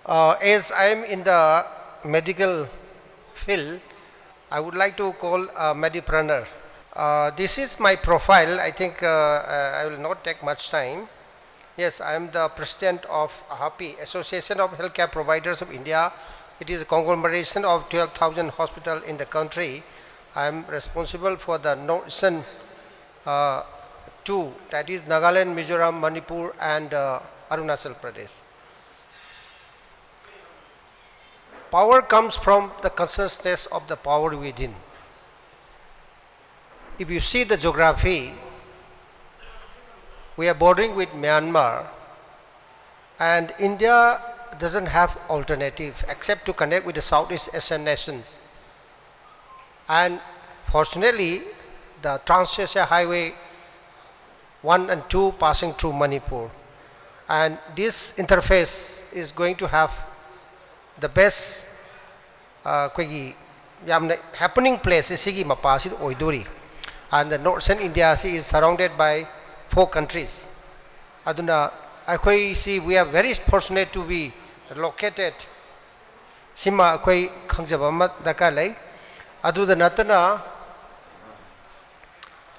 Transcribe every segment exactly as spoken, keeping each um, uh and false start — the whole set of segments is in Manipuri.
Uh, as I am in the medical field, I would like to call a medipreneur. Uh, this is my profile. I think uh, uh, I will not take much time. Yes, I am the president of AHAPI, Association of Healthcare Providers of India. It is a conglomeration of twelve thousand hospitals in the country. I am responsible for the North Eastern uh, two, that is Nagaland, Mizoram, Manipur, and uh, Arunachal Pradesh. Power comes from the consciousness of the power within. If you see the geography, we are bordering with Myanmar, and India doesn't have alternative except to connect with the Southeast Asian nations. And fortunately, the Trans-Asia Highway one and two passing through Manipur. And this interface is going to have the best ꯑꯩꯈꯣꯏꯒꯤ ꯌꯥꯝꯅ happening place ꯁꯤꯒꯤ ꯃꯄꯥꯁꯤꯗ ꯑꯣꯏꯗꯣꯔꯤ꯫ And the Northern India is surrounded by four countries. ꯑꯗꯨꯅ ꯑꯩꯈꯣꯏꯁꯤ, we are very fortunate to be located. ꯁꯤꯃ ꯑꯩꯈꯣꯏ ꯈꯪꯖꯕ ꯑꯃ ꯗꯔꯀꯥꯔ ꯂꯩ꯫ ꯑꯗꯨꯗ ꯅꯠꯇꯅ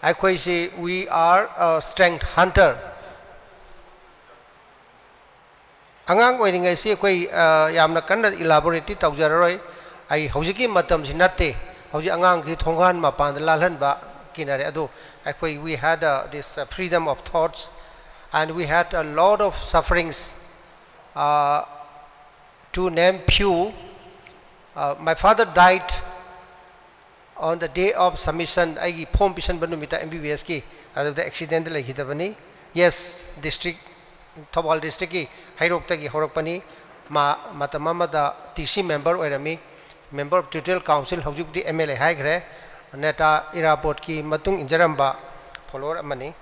ꯑꯩꯈꯣꯏꯁꯤ, we are a strength hunter. ꯑꯉꯥꯡ ꯑꯣꯏꯔꯤꯉꯩꯁꯤ ꯑꯩꯈꯣꯏ ꯌꯥꯝꯅ ꯀꯟꯅ elaborate ꯇꯧꯖꯔꯔꯣꯏ꯫ ꯑꯩ ꯍꯧꯖꯤꯛꯀꯤ ꯃꯇꯝꯁꯤ ꯅꯠꯇꯦ꯫ ꯍꯧꯖꯤꯛ ꯑꯉꯥꯡꯒꯤ ꯊꯣꯡꯒꯥꯟ ꯃꯄꯥꯟꯗ ꯂꯥꯜꯍꯟꯕ ꯀꯤꯅꯔꯦ꯫ ꯑꯗꯨ ꯑꯩꯈꯣꯏ, we had uh, this uh, freedom of thoughts, and we had a lot of sufferings. Uh, to name few, uh, my father died on the day of submission. ꯑꯩꯒꯤ form ꯄꯤꯁꯟꯕ ꯅꯨꯃꯤꯠꯇ MBBS ꯀꯤ, ꯑꯗꯨꯗ accident ꯂꯩꯈꯤꯗꯕꯅꯤ꯫ Yes, district, Thoubal district ꯀꯤ ꯍꯩꯔꯣꯛꯇꯒꯤ ꯍꯧꯔꯛꯄꯅꯤ꯫ ꯃꯥ ꯃꯇꯝ ꯑꯃꯗ TC member ꯑꯣꯏꯔꯝꯃꯤ, member of Territorial Council, ꯍꯧꯖꯤꯛꯇꯤ MLA ꯍꯥꯏꯈ꯭ꯔꯦ꯫ ꯅꯦꯇꯥ ꯏꯔꯥꯕꯣꯠꯀꯤ ꯃꯇꯨꯡ ꯏꯟꯖꯔꯝꯕ follower ꯑꯃꯅꯤ꯫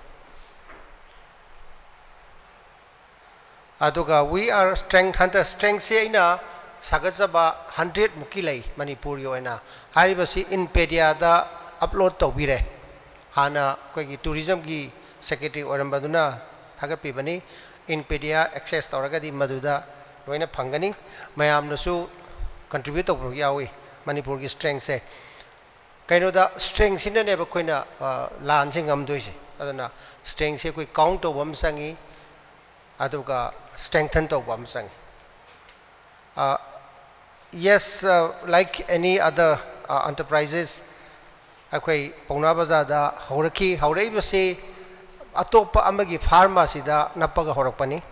ꯑꯗꯨꯒ we are strength hunter, strength ꯁꯤ ꯑꯩꯅ ꯁꯥꯒꯠꯆꯕ hundred ꯃꯨꯛꯀꯤ ꯂꯩ ꯃꯅꯤꯄꯨꯔꯒꯤ ꯑꯣꯏꯅ꯫ ꯍꯥꯏꯔꯤꯕꯁꯤ INPEDIA ꯗ upload ꯇꯧꯕꯤꯔꯦ꯫ ꯍꯥꯟꯅ ꯑꯩꯈꯣꯏꯒꯤ tourism ꯒꯤ secretary ꯑꯣꯏꯔꯝꯕꯗꯨꯅ ꯊꯥꯒꯠꯄꯤꯕꯅꯤ꯫ INPEDIA access ꯇꯧꯔꯒꯗꯤ ꯃꯗꯨꯗ ꯂꯣꯏꯅ ꯐꯪꯒꯅꯤ꯫ ꯃꯌꯥꯝꯅꯁꯨ contribute ꯇꯧꯕ ꯌꯥꯎꯏ꯫ ꯃꯅꯤꯄꯨꯔꯒꯤ strengthꯁꯦ, ꯀꯩꯅꯣꯗ, strengthꯁꯤꯅꯅꯦꯕ ꯑꯩꯈꯣꯏꯅ, ꯑ, ꯂꯥꯟꯁꯦ ꯉꯝꯗꯣꯏꯁꯦ꯫ ꯑꯗꯨꯅ strengthꯁꯦ ꯑꯩꯈꯣꯏ count ꯇꯧꯕ ꯑꯃ ꯆꯪꯉꯤ, ꯑꯗꯨꯒ strengthen ꯇꯧꯕ ꯑꯃ ꯆꯪꯉꯤ꯫ ꯑ, yes, uh, like any other, uh, enterprises, ꯑꯩꯈꯣꯏ ꯄꯥꯎꯅꯥ ꯕꯖꯥꯔꯗ ꯍꯧꯔꯛꯈꯤ꯫ ꯍꯧꯔꯛꯏꯕꯁꯤ ꯑꯇꯣꯞꯄ ꯑꯃꯒꯤ farm ꯑꯁꯤꯗ ꯅꯞꯄꯒ ꯍꯧꯔꯛꯄꯅꯤ꯫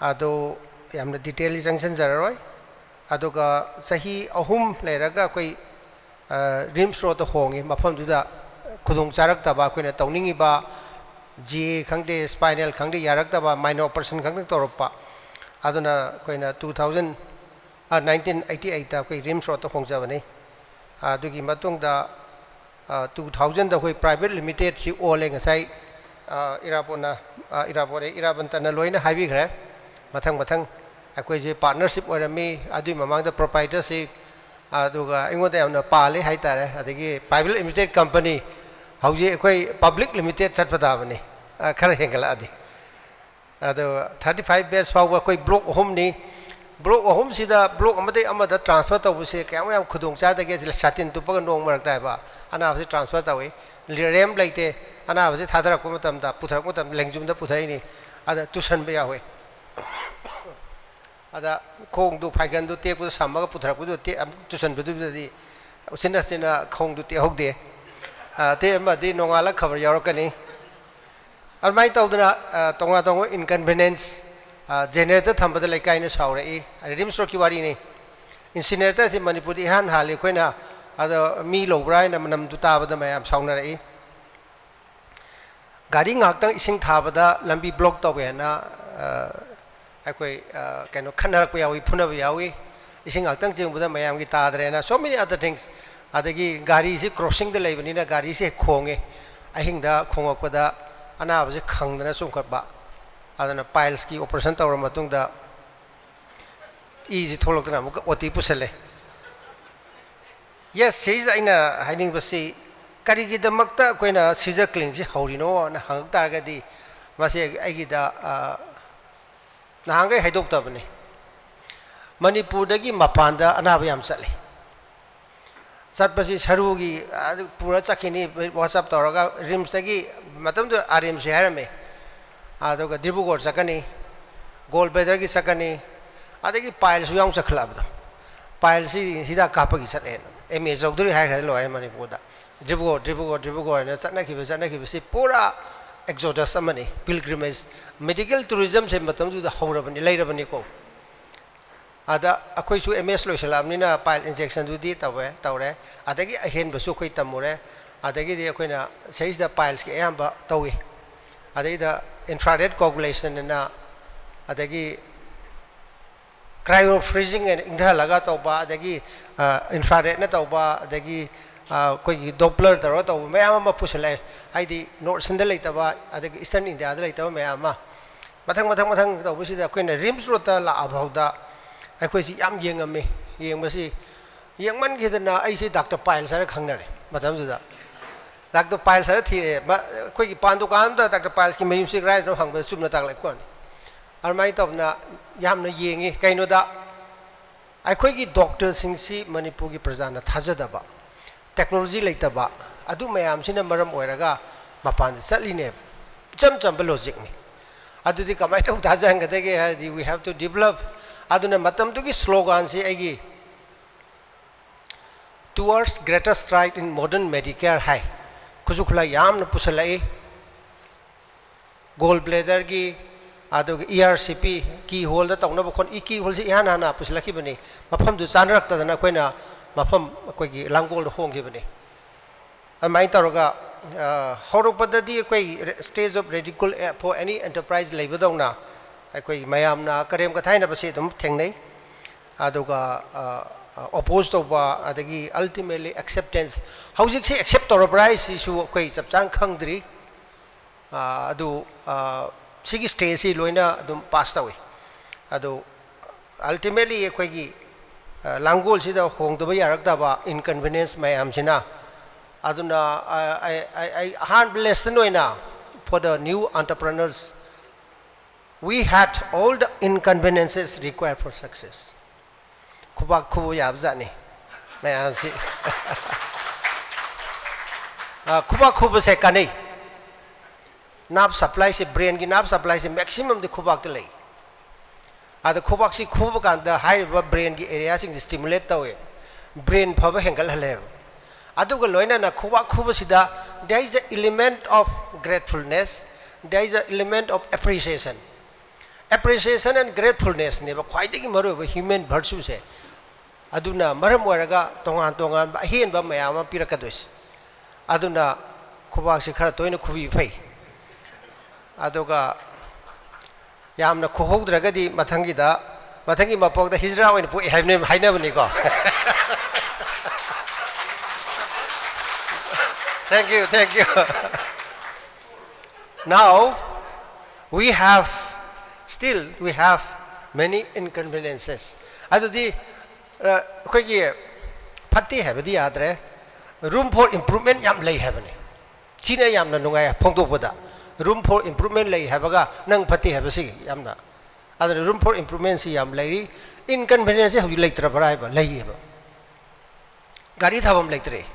ꯑꯗꯨ ꯌꯥꯝꯅ detailꯗꯤ ꯆꯪꯁꯤꯟꯖꯔꯔꯣꯏ꯫ ꯑꯗꯨꯒ ꯆꯍꯤ ꯑꯍꯨꯝ ꯂꯩꯔꯒ ꯑꯩꯈꯣꯏ, ꯑ, RIMS Roadꯇ ꯍꯣꯡꯉꯤ꯫ ꯃꯐꯝꯗꯨꯗ ꯈꯨꯗꯣꯡ ꯆꯥꯔꯛꯇꯕ, ꯑꯩꯈꯣꯏꯅ ꯇꯧꯅꯤꯡꯉꯤꯕ GA ꯈꯪꯗꯦ, spinal ꯈꯪꯗꯦ, ꯌꯥꯔꯛꯇꯕ, minor operation ꯈꯛꯇꯪ ꯇꯧꯔꯛꯄ꯫ ꯑꯗꯨꯅ ꯑꯩꯈꯣꯏꯅ two thousand, ꯑ, nineteen eighty eightꯇ ꯑꯩꯈꯣꯏ RIMS Roadꯇ ꯍꯣꯡꯖꯕꯅꯤ꯫ ꯑꯗꯨꯒꯤ ꯃꯇꯨꯡꯗ, ꯑ, two thousandꯗ ꯑꯩꯈꯣꯏ private limitedꯁꯤ ꯑꯣꯜꯂꯦ꯫ ꯉꯁꯥꯏ, ꯑ, ꯏꯔꯥꯕꯣꯠꯅ, ꯑ, ꯏꯔꯥꯕꯣꯠ ꯑꯦ, ꯏꯔꯥꯕꯟꯇꯅ ꯂꯣꯏꯅ ꯍꯥꯏꯕꯤꯈ꯭ꯔꯦ꯫ ꯃꯊꯪ ꯃꯊꯪ ꯑꯩꯈꯣꯏꯁꯦ partnership ꯑꯣꯏꯔꯝꯃꯤ꯫ ꯑꯗꯨꯒꯤ ꯃꯃꯥꯡꯗ proprietorship, ꯑꯗꯨꯒ ꯑꯩꯉꯣꯟꯗ ꯌꯥꯝꯅ ꯄꯥꯜꯂꯤ ꯍꯥꯏꯇꯥꯔꯦ꯫ ꯑꯗꯒꯤ private limited company, ꯍꯧꯖꯤꯛ ꯑꯩꯈꯣꯏ public limited ꯆꯠꯄ ꯇꯥꯕꯅꯤ, ꯑ, ꯈꯔ ꯍꯦꯟꯒꯠꯂꯛꯑꯗꯤ꯫ ꯑꯗꯣ thirty five batch ꯐꯥꯎꯕ ꯑꯩꯈꯣꯏ block ꯑꯍꯨꯝꯅꯤ꯫ Block ꯑꯍꯨꯝꯁꯤꯗ block ꯑꯃꯗꯒꯤ ꯑꯃꯗ transfer ꯇꯧꯕꯁꯦ ꯀꯌꯥꯝ ꯌꯥꯝ ꯈꯨꯗꯣꯡ ꯆꯥꯗꯒꯦ, ꯁꯥꯇꯤꯟ ꯇꯨꯞꯄꯒ ꯅꯣꯡ ꯃꯔꯛꯇ ꯍꯥꯏꯕ, ꯑꯅꯥꯕꯁꯤ transfer ꯇꯧꯏ꯫ Ramp ꯂꯩꯇꯦ, ꯑꯅꯥꯕꯁꯤ ꯊꯥꯗꯔꯛꯄ ꯃꯇꯝꯗ, ꯄꯨꯊꯔꯛꯄ ꯃꯇꯝꯗ ꯂꯦꯡꯖꯨꯝꯗ ꯄꯨꯊꯔꯛꯏꯅꯤ, ꯑꯗ ꯇꯨꯁꯟꯕ ꯌꯥꯎꯏ꯫ ꯑꯗ ꯈꯣꯡꯗꯨ, ꯐꯥꯏꯒꯟꯗꯨ ꯇꯦꯛꯄꯗꯨ ꯁꯝꯃꯒ ꯄꯨꯊꯔꯛꯄꯗꯨ ꯇꯦꯛ-, ꯑꯃꯨꯛ ꯇꯨꯁꯟꯕꯗꯨꯗꯗꯤ ꯎꯆꯤꯟ ꯅꯥꯆꯤꯟꯅ ꯈꯣꯡꯗꯨ ꯇꯦꯛꯍꯧꯗꯦ꯫ ꯑ, ꯇꯦꯛꯑꯝꯃꯗꯤ ꯅꯣꯡꯉꯥꯜꯂꯒ ꯈꯕꯔ ꯌꯥꯎꯔꯛꯀꯅꯤ꯫ ꯑꯗꯨꯃꯥꯏꯅ ꯇꯧꯗꯅ, ꯑ, ꯇꯣꯉꯥꯟ ꯇꯣꯉꯥꯟꯕ inconvenience, ꯑ, generator ꯊꯝꯕꯗ ꯂꯩꯀꯥꯏꯅ ꯁꯥꯎꯔꯛꯏ꯫ RIMS Roadꯀꯤ ꯋꯥꯔꯤꯅꯤ꯫ Incineratorꯁꯤ ꯃꯅꯤꯄꯨꯔꯗ ꯏꯍꯥꯟ ꯍꯥꯜꯂꯤ꯫ ꯑꯩꯈꯣꯏꯅ ꯑꯗꯣ ꯃꯤ ꯂꯧꯕ꯭ꯔꯥ ꯍꯥꯏꯅ ꯃꯅꯝꯗꯨ ꯇꯥꯕꯗ ꯃꯌꯥꯝ ꯁꯥꯎꯅꯔꯛꯏ꯫ ꯒꯥꯔꯤ ꯉꯥꯏꯍꯥꯛꯇꯪ ꯏꯁꯤꯡ ꯊꯥꯕꯗ ꯂꯝꯕꯤ block ꯇꯧꯋꯦꯅ, ꯑ, ꯑꯩꯈꯣꯏ, ꯑ, ꯀꯩꯅꯣ, ꯈꯠꯅꯔꯛꯄ ꯌꯥꯎꯏ, ꯐꯨꯅꯕ ꯌꯥꯎꯏ꯫ ꯏꯁꯤꯡ ꯉꯥꯏꯍꯥꯛꯇꯪ ꯆꯤꯡꯕꯗ ꯃꯌꯥꯝꯒꯤ ꯇꯥꯗ꯭ꯔꯦꯅ, so many other things꯫ ꯑꯗꯒꯤ ꯒꯥꯔꯤꯁꯤ crossingꯗ ꯂꯩꯕꯅꯤꯅ ꯒꯥꯔꯤꯁꯤ ꯍꯦꯛ ꯈꯣꯡꯉꯦ꯫ ꯑꯍꯤꯡꯗ ꯈꯣꯡꯉꯛꯄꯗ ꯑꯅꯥꯕꯁꯤ ꯈꯪꯗꯅ ꯆꯣꯡꯈꯠꯄ꯫ ꯑꯗꯨꯅ pilesꯀꯤ operation ꯇꯧꯔ ꯃꯇꯨꯡꯗ ꯏꯁꯤ ꯊꯣꯛꯂꯛꯇꯅ ꯑꯃꯨꯛꯀ OT ꯄꯨꯁꯜꯂꯦ꯫ Yes, ꯁꯤꯁꯤꯗ ꯑꯩꯅ ꯍꯥꯏꯅꯤꯡꯕꯁꯤ, ꯀꯔꯤꯒꯤꯗꯃꯛꯇ ꯑꯩꯈꯣꯏꯅ seizure clinicꯁꯤ ꯍꯧꯔꯤꯅꯣꯅ ꯍꯪꯉꯛ ꯇꯥꯔꯒꯗꯤ, ꯃꯁꯤ ꯑꯩꯒꯤꯗ, ꯑ, ꯅꯍꯥꯟꯈꯩ ꯍꯥꯏꯗꯣꯛꯇꯕꯅꯤ꯫ ꯃꯅꯤꯄꯨꯔꯗꯒꯤ ꯃꯄꯥꯟꯗ ꯑꯅꯥꯕ ꯌꯥꯝ ꯆꯠꯂꯤ꯫ ꯆꯠꯄꯁꯤ ꯁꯔꯨꯒꯤ, ꯑꯗꯨ ꯄꯨꯔ ꯆꯠꯈꯤꯅꯤ, ꯋꯥꯆꯞ ꯇꯧꯔꯒ ꯔꯤꯝꯁꯇꯒꯤ, ꯃꯇꯝꯗꯨꯗ ꯑꯥꯔ ꯑꯦꯝ ꯁꯤ ꯍꯥꯏꯔꯝꯃꯤ, ꯑꯗꯨꯒ ꯗꯤꯕ꯭ꯔꯨꯒꯔ ꯆꯠꯀꯅꯤ, ꯒꯣꯜ ꯕ꯭ꯂꯦꯗꯔꯒꯤ ꯆꯠꯀꯅꯤ, ꯑꯗꯒꯤ ꯄꯥꯏꯜꯁꯨ ꯌꯥꯎꯅ ꯆꯠꯈꯠꯂꯛꯑꯕꯗꯣ꯫ ꯄꯥꯏꯜꯁꯤ ꯍꯤꯗꯥꯛ ꯀꯥꯞꯄꯒꯤ ꯆꯠꯂꯦꯅ ꯑꯦꯝ ꯑꯦ ꯆꯧꯙꯨꯔꯤ ꯍꯥꯏꯈ꯭ꯔꯗꯤ ꯂꯣꯏꯔꯦ ꯃꯅꯤꯄꯨꯔꯗ꯫ ꯗꯤꯕ꯭ꯔꯨꯒꯔ, ꯗꯤꯕ꯭ꯔꯨꯒꯔ, ꯗꯤꯕ꯭ꯔꯨꯒꯔ ꯍꯥꯏꯅ ꯆꯠꯅꯈꯤꯕ, ꯆꯠꯅꯈꯤꯕꯁꯤ ꯄꯨꯔꯥ ꯑꯦꯛꯖꯣꯗꯁ ꯑꯃꯅꯤ, ꯄꯤꯜꯒ꯭ꯔꯤꯃꯦꯖ꯫ ꯃꯦꯗꯤꯀꯦꯜ ꯇꯨꯔꯤꯖꯝꯁꯦ ꯃꯇꯝꯗꯨꯗ ꯍꯧꯔꯕꯅꯤ, ꯂꯩꯔꯕꯅꯤꯀꯣ꯫ ꯑꯗ ꯑꯩꯈꯣꯏꯁꯨ ꯑꯦꯝ ꯑꯦꯁ ꯂꯣꯏꯁꯤꯜꯂꯛꯑꯕꯅꯤꯅ ꯄꯥꯏꯜ ꯏꯟꯖꯦꯛꯁꯟꯗꯨꯗꯤ ꯇꯧꯋꯦ, ꯇꯧꯔꯦ꯫ ꯑꯗꯒꯤ ꯑꯍꯦꯟꯕꯁꯨ ꯑꯩꯈꯣꯏ ꯇꯝꯃꯨꯔꯦ꯫ ꯑꯗꯒꯤꯗꯤ ꯑꯩꯈꯣꯏꯅ ꯁꯤꯗꯩꯁꯤꯗ ꯄꯥꯏꯜꯁꯀꯤ ꯑꯌꯥꯝꯕ ꯇꯧꯏ꯫ ꯑꯗꯩꯗ ꯏꯟꯐ꯭ꯔꯥꯔꯦꯗ ꯀꯣꯑꯣꯒꯨꯂꯦꯁꯟ ꯑꯅ, ꯑꯗꯒꯤ ꯀ꯭ꯔꯥꯏꯑꯣ ꯐ꯭ꯔꯤꯖꯤꯡ ꯑꯅ ꯏꯪꯊꯍꯜꯂꯒ ꯇꯧꯕ, ꯑꯗꯒꯤ ꯏꯟꯐ꯭ꯔꯥꯔꯦꯗꯅ ꯇꯧꯕ, ꯑꯗꯒꯤ ꯑꯩꯈꯣꯏꯒꯤ ꯗꯣꯞꯂꯔ ꯇꯧꯔꯒ ꯇꯧꯕ ꯃꯌꯥꯝ ꯑꯃ ꯄꯨꯁꯤꯜꯂꯛꯑꯦ꯫ ꯍꯥꯏꯗꯤ ꯅꯣꯔꯠ ꯏꯁꯟꯗ ꯂꯩꯇꯕ, ꯑꯗꯒꯤ ꯏꯁꯇꯔꯟ ꯏꯟꯗꯤꯌꯥꯗ ꯂꯩꯇꯕ ꯃꯌꯥꯝ ꯑꯃ꯫ ꯃꯊꯪ ꯃꯊꯪ ꯃꯊꯪ ꯇꯧꯕꯁꯤꯗ ꯑꯩꯈꯣꯏꯅ ꯔꯤꯝꯁ ꯔꯣꯗꯇ ꯂꯥꯛꯑꯐꯥꯎꯗ ꯑꯩꯈꯣꯏꯁꯤ ꯌꯥꯝ ꯌꯦꯡꯉꯝꯃꯤ꯫ ꯌꯦꯡꯕꯁꯤ ꯌꯦꯡꯃꯟꯈꯤꯗꯅ ꯑꯩꯁꯤ ꯗꯥꯛꯇꯔ ꯄꯥꯏꯜꯁ ꯍꯥꯏꯔ ꯈꯪꯅꯔꯦ ꯃꯇꯝꯗꯨꯗ꯫ ꯗꯥꯛꯇꯔ ꯄꯥꯏꯜꯁ ꯍꯥꯏꯔ ꯊꯤꯔꯛꯑꯦ꯫ ꯃ-, ꯑꯩꯈꯣꯏꯒꯤ ꯄꯥꯟ ꯗꯨꯀꯥꯟ ꯑꯃꯗ ꯗꯥꯛꯇꯔ ꯄꯥꯏꯜꯁꯀꯤ ꯃꯌꯨꯝꯁꯤ ꯀꯗꯥꯏꯗꯅꯣ ꯍꯪꯕꯗ ꯆꯨꯝꯅ ꯇꯥꯛꯂꯛꯄ ꯋꯥꯅꯤ꯫ ꯑꯗꯨꯃꯥꯏꯅ ꯇꯧꯗꯅ ꯌꯥꯝꯅ ꯌꯦꯡꯉꯤ꯫ ꯀꯩꯅꯣꯗ ꯑꯩꯈꯣꯏꯒꯤ ꯗꯣꯛꯇꯔꯁꯤꯡꯁꯤ ꯃꯅꯤꯄꯨꯔꯒꯤ ꯄ꯭ꯔꯖꯥꯅ ꯊꯥꯖꯗꯕ, ꯇꯦꯛꯅꯣꯂꯣꯖꯤ ꯂꯩꯇꯕ, ꯑꯗꯨ ꯃꯌꯥꯝꯁꯤꯅ ꯃꯔꯝ ꯑꯣꯏꯔꯒ ꯃꯄꯥꯟꯗ ꯆꯠꯂꯤꯅꯦꯕ꯫ ꯏꯆꯝ ꯆꯝꯕ ꯂꯣꯖꯤꯛꯅꯤ꯫ ꯑꯗꯨꯗꯤ ꯀꯃꯥꯏꯅ ꯇꯧ ꯊꯥꯖꯍꯟꯒꯗꯒꯦ ꯍꯥꯏꯔꯗꯤ, "We have to develop"꯫ ꯑꯗꯨꯅ ꯃꯇꯝꯗꯨꯒꯤ ꯁ꯭ꯂꯣꯒꯥꯟꯁꯤ ꯑꯩꯒꯤ "Towards greater strides in modern Medicare" ꯍꯥꯏ꯫ ꯈꯨꯠꯁꯨ ꯈꯨꯠꯂꯥꯏ ꯌꯥꯝꯅ ꯄꯨꯁꯜꯂꯛꯏ꯫ ꯒꯣꯜ ꯕ꯭ꯂꯦꯗꯔꯒꯤ, ꯑꯗꯨꯒ ꯏ ꯑꯥꯔ ꯁꯤ ꯄꯤ, ꯀꯤ ꯍꯣꯜꯗ ꯇꯧꯅꯕ ꯈꯣꯠ-, ꯏ ꯀꯤ ꯍꯣꯜꯁꯤ ꯏꯍꯥꯟ ꯍꯥꯟꯅ ꯄꯨꯁꯤꯜꯂꯛꯈꯤꯕꯅꯤ꯫ ꯃꯐꯝꯗꯨ ꯆꯥꯅꯔꯛꯇꯗꯅ ꯑꯩꯈꯣꯏꯅ ꯃꯐꯝ ꯑꯩꯈꯣꯏꯒꯤ ꯂꯥꯡꯒꯣꯜꯗ ꯍꯣꯡꯈꯤꯕꯅꯤ꯫ ꯑꯗꯨꯃꯥꯏꯅ ꯇꯧꯔꯒ, ꯑ, ꯍꯧꯔꯛꯄꯗꯗꯤ ꯑꯩꯈꯣꯏ ꯔꯦ-, stage of ridicule for any enterprise ꯂꯩꯕꯗꯧꯅ ꯑꯩꯈꯣꯏ ꯃꯌꯥꯝꯅ ꯀꯔꯦꯝ ꯀꯊꯥꯏꯅꯕꯁꯤ ꯑꯗꯨꯝ ꯊꯦꯡꯅꯩ꯫ ꯑꯗꯨꯒ, ꯑ, ꯑ, oppose ꯇꯧꯕ, ꯑꯗꯒꯤ ultimately acceptance꯫ ꯍꯧꯖꯤꯛꯁꯤ ꯑꯦꯛꯁꯦꯞ ꯇꯧꯔꯕ꯭ꯔꯥ ꯍꯥꯏꯁꯤꯁꯨ ꯑꯩꯈꯣꯏ ꯆꯞ ꯆꯥꯅ ꯈꯪꯗ꯭ꯔꯤ꯫ ꯑ, ꯑꯗꯨ, ꯑ, ꯁꯤꯒꯤ ꯁ꯭ꯇꯦꯖꯁꯤ ꯂꯣꯏꯅ ꯑꯗꯨꯝ ꯄꯥꯁ ꯇꯧꯏ꯫ ꯑꯗꯨ ultimately ꯑꯩꯈꯣꯏꯒꯤ, ꯑ, ꯂꯥꯡꯒꯣꯜꯁꯤꯗ ꯍꯣꯡꯗꯕ ꯌꯥꯔꯛꯇꯕ inconvenience ꯃꯌꯥꯝꯁꯤꯅ, ꯑꯗꯨꯅ, ꯑ, ꯑꯩ, ꯑꯩ, ꯑꯩ ꯑꯍꯥꯟꯕ lesson ꯑꯣꯏꯅ for the new entrepreneurs, We had all the inconveniences required for success. ꯈꯨꯕꯥꯛ ꯈꯨꯕ ꯌꯥꯕꯖꯥꯠꯅꯤ ꯃꯌꯥꯝꯁꯤ. ꯑ, ꯈꯨꯕꯥꯛ ꯈꯨꯕꯁꯦ ꯀꯥꯟꯅꯩ. ꯅꯥꯞ ꯁꯄ꯭ꯂꯥꯏꯁꯦ, ꯕ꯭ꯔꯦꯟꯒꯤ ꯅꯥꯞ ꯁꯄ꯭ꯂꯥꯏꯁꯦ ꯃꯦꯛꯁꯤꯃꯝꯗꯤ ꯈꯨꯕꯥꯛꯇ ꯂꯩ. ꯑꯗ ꯈꯨꯕꯥꯛꯁꯤ ꯈꯨꯕ ꯀꯥꯟꯗ ꯍꯥꯏꯔꯤꯕ ꯕ꯭ꯔꯦꯟꯒꯤ ꯑꯦꯔꯤꯌꯥꯁꯤꯡꯁꯦ ꯁ꯭ꯇꯤꯃꯨꯂꯦꯠ ꯇꯧꯋꯦ, ꯕ꯭ꯔꯦꯟ ꯐꯕ ꯍꯦꯟꯒꯠꯍꯜꯂꯦꯕ. ꯑꯗꯨꯒ ꯂꯣꯏꯅꯅ ꯈꯨꯕꯥꯛ ꯈꯨꯕꯁꯤꯗ there is a element of gratefulness, there is a element of appreciation. Appreciation and gratefulnessꯅꯦꯕ ꯈ꯭ꯋꯥꯏꯗꯒꯤ ꯃꯔꯨꯑꯣꯏꯕ ꯍ꯭ꯌꯨꯃꯦꯟ ꯚꯔꯆꯨꯁꯦ. ꯑꯗꯨꯅ ꯃꯔꯝ ꯑꯣꯏꯔꯒ ꯇꯣꯉꯥꯟ ꯇꯣꯉꯥꯟꯕ ꯑꯍꯦꯟꯕ ꯃꯌꯥꯝ ꯑꯃ ꯄꯤꯔꯛꯀꯗꯣꯏꯁꯦ. ꯑꯗꯨꯅ ꯈꯨꯕꯥꯛꯁꯤ ꯈꯔ ꯇꯣꯏꯅ ꯈꯨꯕꯤꯕ ꯐꯩ. ꯑꯗꯨꯒ ꯌꯥꯝꯅ ꯈꯨꯍꯧꯗ꯭ꯔꯒꯗꯤ ꯃꯊꯪꯒꯤꯗ, ꯃꯊꯪꯒꯤ ꯃꯄꯣꯛꯇ ꯍꯤꯖ꯭ꯔꯥ ꯑꯣꯏꯅ ꯄꯣꯛꯏ ꯍꯥꯏꯕꯅꯦ, ꯍꯥꯏꯅꯕꯅꯤꯀꯣ. Thank you, thank you. Now, we have, still we have many inconveniences. ꯑꯗꯨꯗꯤ, ꯑ, ꯑꯩꯈꯣꯏꯒꯤ ꯐꯠꯇꯦ ꯍꯥꯏꯕꯗꯤ ꯌꯥꯗ꯭ꯔꯦ, room for improvement ꯌꯥꯝ ꯂꯩ ꯍꯥꯏꯕꯅꯤ. ꯁꯤꯅ ꯌꯥꯝꯅ ꯅꯨꯡꯉꯥꯏ ꯐꯣꯡꯗꯣꯛꯄꯗ, room for improvement ꯂꯩ ꯍꯥꯏꯕꯒ ꯅꯪ ꯐꯠꯇꯦ ꯍꯥꯏꯕꯁꯤ ꯌꯥꯝꯅ. ꯑꯗꯨꯅ room for improvementꯁꯤ ꯌꯥꯝ ꯂꯩꯔꯤ. Inconvenienceꯁꯤ ꯍꯧꯖꯤꯛ ꯂꯩꯇ꯭ꯔꯕ꯭ꯔꯥ ꯍꯥꯏꯕ? ꯂꯩꯌꯦꯕ. ꯒꯥꯔꯤ ꯊꯥꯐꯝ ꯂꯩꯇ꯭ꯔꯦ.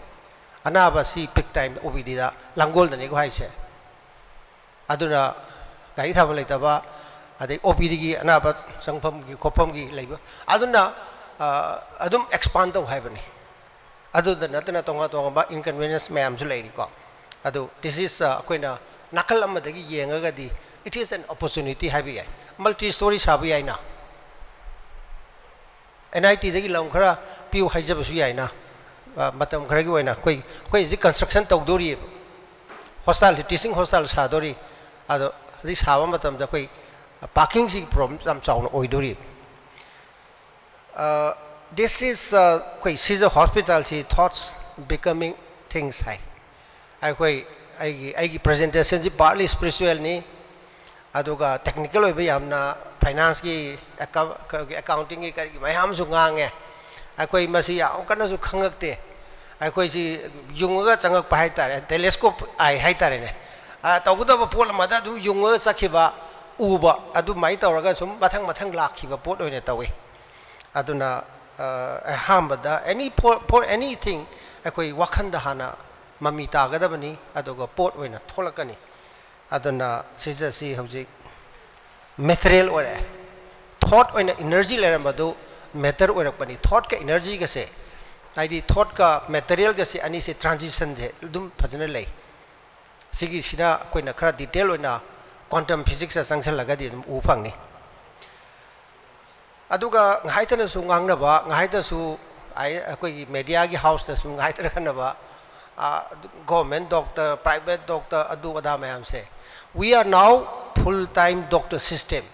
ꯑꯅꯥꯕꯁꯤ peak time OPDꯗ ꯂꯥꯡꯒꯣꯜꯗꯅꯤꯀꯣ ꯍꯥꯏꯁꯦ. ꯑꯗꯨꯅ ꯒꯥꯔꯤ ꯊꯥꯐꯝ ꯂꯩꯇꯕ, ꯑꯗꯩ OPDꯒꯤ ꯑꯅꯥꯕ ꯆꯪꯐꯝꯒꯤ ꯈꯣꯠꯐꯝꯒꯤ ꯂꯩꯕ, ꯑꯗꯨꯅ, ꯑ, ꯑꯗꯨꯝ expand ꯇꯧ ꯍꯥꯏꯕꯅꯤ. ꯑꯗꯨꯗ ꯅꯠꯇꯅ ꯇꯣꯉꯥꯟ ꯇꯣꯉꯥꯟꯕ inconvenience ꯃꯌꯥꯝꯁꯨ ꯂꯩꯔꯤꯀꯣ. ꯑꯗꯨ this is, ꯑ, ꯑꯩꯈꯣꯏꯅ ꯅꯥꯀꯜ ꯑꯃꯗꯒꯤ ꯌꯦꯡꯉꯒꯗꯤ it is an opportunity ꯍꯥꯏꯕ ꯌꯥꯏ. Multi story ꯁꯥꯕ ꯌꯥꯏꯅ. NITꯗꯒꯤ ꯂꯝ ꯈꯔ ꯄꯤꯌꯨ ꯍꯥꯏꯖꯕꯁꯨ ꯌꯥꯏꯅ. ꯑ, ꯃꯇꯝ ꯈꯔꯒꯤ ꯑꯣꯏꯅ ꯑꯩꯈꯣꯏ, ꯑꯩꯈꯣꯏ ꯍꯧꯖꯤꯛ construction ꯇꯧꯗꯣꯔꯤꯑꯕ. Hostel, teaching hostel ꯁꯥꯗꯣꯔꯤ. ꯑꯗꯣ ꯍꯧꯖꯤꯛ ꯁꯥꯕ ꯃꯇꯝꯗ ꯑꯩꯈꯣꯏ parkingꯁꯤꯒꯤ problem ꯌꯥꯝ ꯆꯥꯎꯅ ꯑꯣꯏꯗꯣꯔꯤ. ꯑ, this is, ꯑ, ꯑꯩꯈꯣꯏ ꯁꯤꯖ hospitalꯁꯤ thoughts becoming things ꯍꯥꯏ. ꯑꯩꯈꯣꯏ, ꯑꯩꯒꯤ, ꯑꯩꯒꯤ presentationꯁꯤ partly spiritualꯅꯤ, ꯑꯗꯨꯒ technical ꯑꯣꯏꯕ ꯌꯥꯝꯅ financeꯀꯤ, account-, accountingꯒꯤ ꯀꯔꯤꯒꯤ ꯃꯌꯥꯝ ꯑꯃꯁꯨ ꯉꯥꯡꯉꯦ꯫ ꯑꯩꯈꯣꯏ ꯃꯁꯤ ꯌꯥꯝ ꯀꯟꯅꯁꯨ ꯈꯪꯉꯛꯇꯦ꯫ ꯑꯩꯈꯣꯏꯁꯤ ꯌꯨꯡꯉꯒ ꯆꯪꯉꯛꯄ ꯍꯥꯏꯇꯥꯔꯦ, telescope eye ꯍꯥꯏꯇꯥꯔꯦꯅꯦ꯫ ꯑ, ꯇꯧꯒꯗꯕ ꯄꯣꯠ ꯑꯃꯗ ꯑꯗꯨꯝ ꯌꯨꯡꯉꯒ ꯆꯠꯈꯤꯕ, ꯎꯕ ꯑꯗꯨꯃꯥꯏꯅ ꯇꯧꯔꯒ ꯁꯨꯝ ꯃꯊꯪ ꯃꯊꯪ ꯂꯥꯛꯈꯤꯕ ꯄꯣꯠ ꯑꯣꯏꯅ ꯇꯧꯏ꯫ ꯑꯗꯨꯅ ꯑ, ꯑꯍꯥꯟꯕꯗ any for, for anything ꯑꯩꯈꯣꯏ ꯋꯥꯈꯜꯗ ꯍꯥꯟꯅ ꯃꯃꯤ ꯇꯥꯒꯗꯕꯅꯤ, ꯑꯗꯨꯒ ꯄꯣꯠ ꯑꯣꯏꯅ ꯊꯣꯛꯂꯛꯀꯅꯤ꯫ ꯑꯗꯨꯅ ꯁꯤꯁꯦ ꯁꯤ ꯍꯧꯖꯤꯛ ꯃꯦꯇꯔꯤꯌꯦꯜ ꯑꯣꯏꯔꯛꯑꯦ꯫ ꯊꯣꯠ ꯑꯣꯏꯅ ꯏꯅꯔꯖꯤ ꯂꯩꯔꯝꯕꯗꯨ ꯃꯦꯇꯔ ꯑꯣꯏꯔꯛꯄꯅꯤ꯫ ꯊꯣꯠꯀ ꯏꯅꯔꯖꯤꯒꯁꯦ, ꯍꯥꯏꯗꯤ ꯊꯣꯠꯀ ꯃꯦꯇꯔꯤꯌꯦꯜꯒꯁꯦ ꯑꯅꯤꯁꯦ ꯇ꯭ꯔꯥꯟꯖꯤꯁꯟꯁꯦ ꯑꯗꯨꯝ ꯐꯖꯅ ꯂꯩ꯫ ꯁꯤꯒꯤꯁꯤꯅ ꯑꯩꯈꯣꯏꯅ ꯈꯔ ꯗꯤꯇꯦꯜ ꯑꯣꯏꯅ ꯀ꯭ꯋꯥꯟꯇꯝ ꯐꯤꯖꯤꯛꯁꯇ ꯆꯪꯁꯤꯜꯂꯒꯗꯤ ꯑꯗꯨꯝ ꯎ ꯐꯪꯅꯤ꯫ ꯑꯗꯨꯒ ꯉꯥꯏꯇꯅꯁꯨ ꯉꯥꯡꯅꯕ, ꯉꯥꯏꯇꯅꯁꯨ ꯑꯩ-, ꯑꯩꯈꯣꯏꯒꯤ ꯃꯦꯗꯤꯌꯥꯒꯤ ꯍꯥꯎꯁꯇꯁꯨ ꯉꯥꯏꯇꯅ ꯈꯟꯅꯕ, ꯒꯣꯔꯃꯦꯟ ꯗꯣꯛꯇꯔ, ꯄ꯭ꯔꯥꯏꯚꯦꯠ ꯗꯣꯛꯇꯔ, ꯑꯗꯨ ꯑꯗꯥ ꯃꯌꯥꯝꯁꯦ꯫ We are now full time doctor system꯫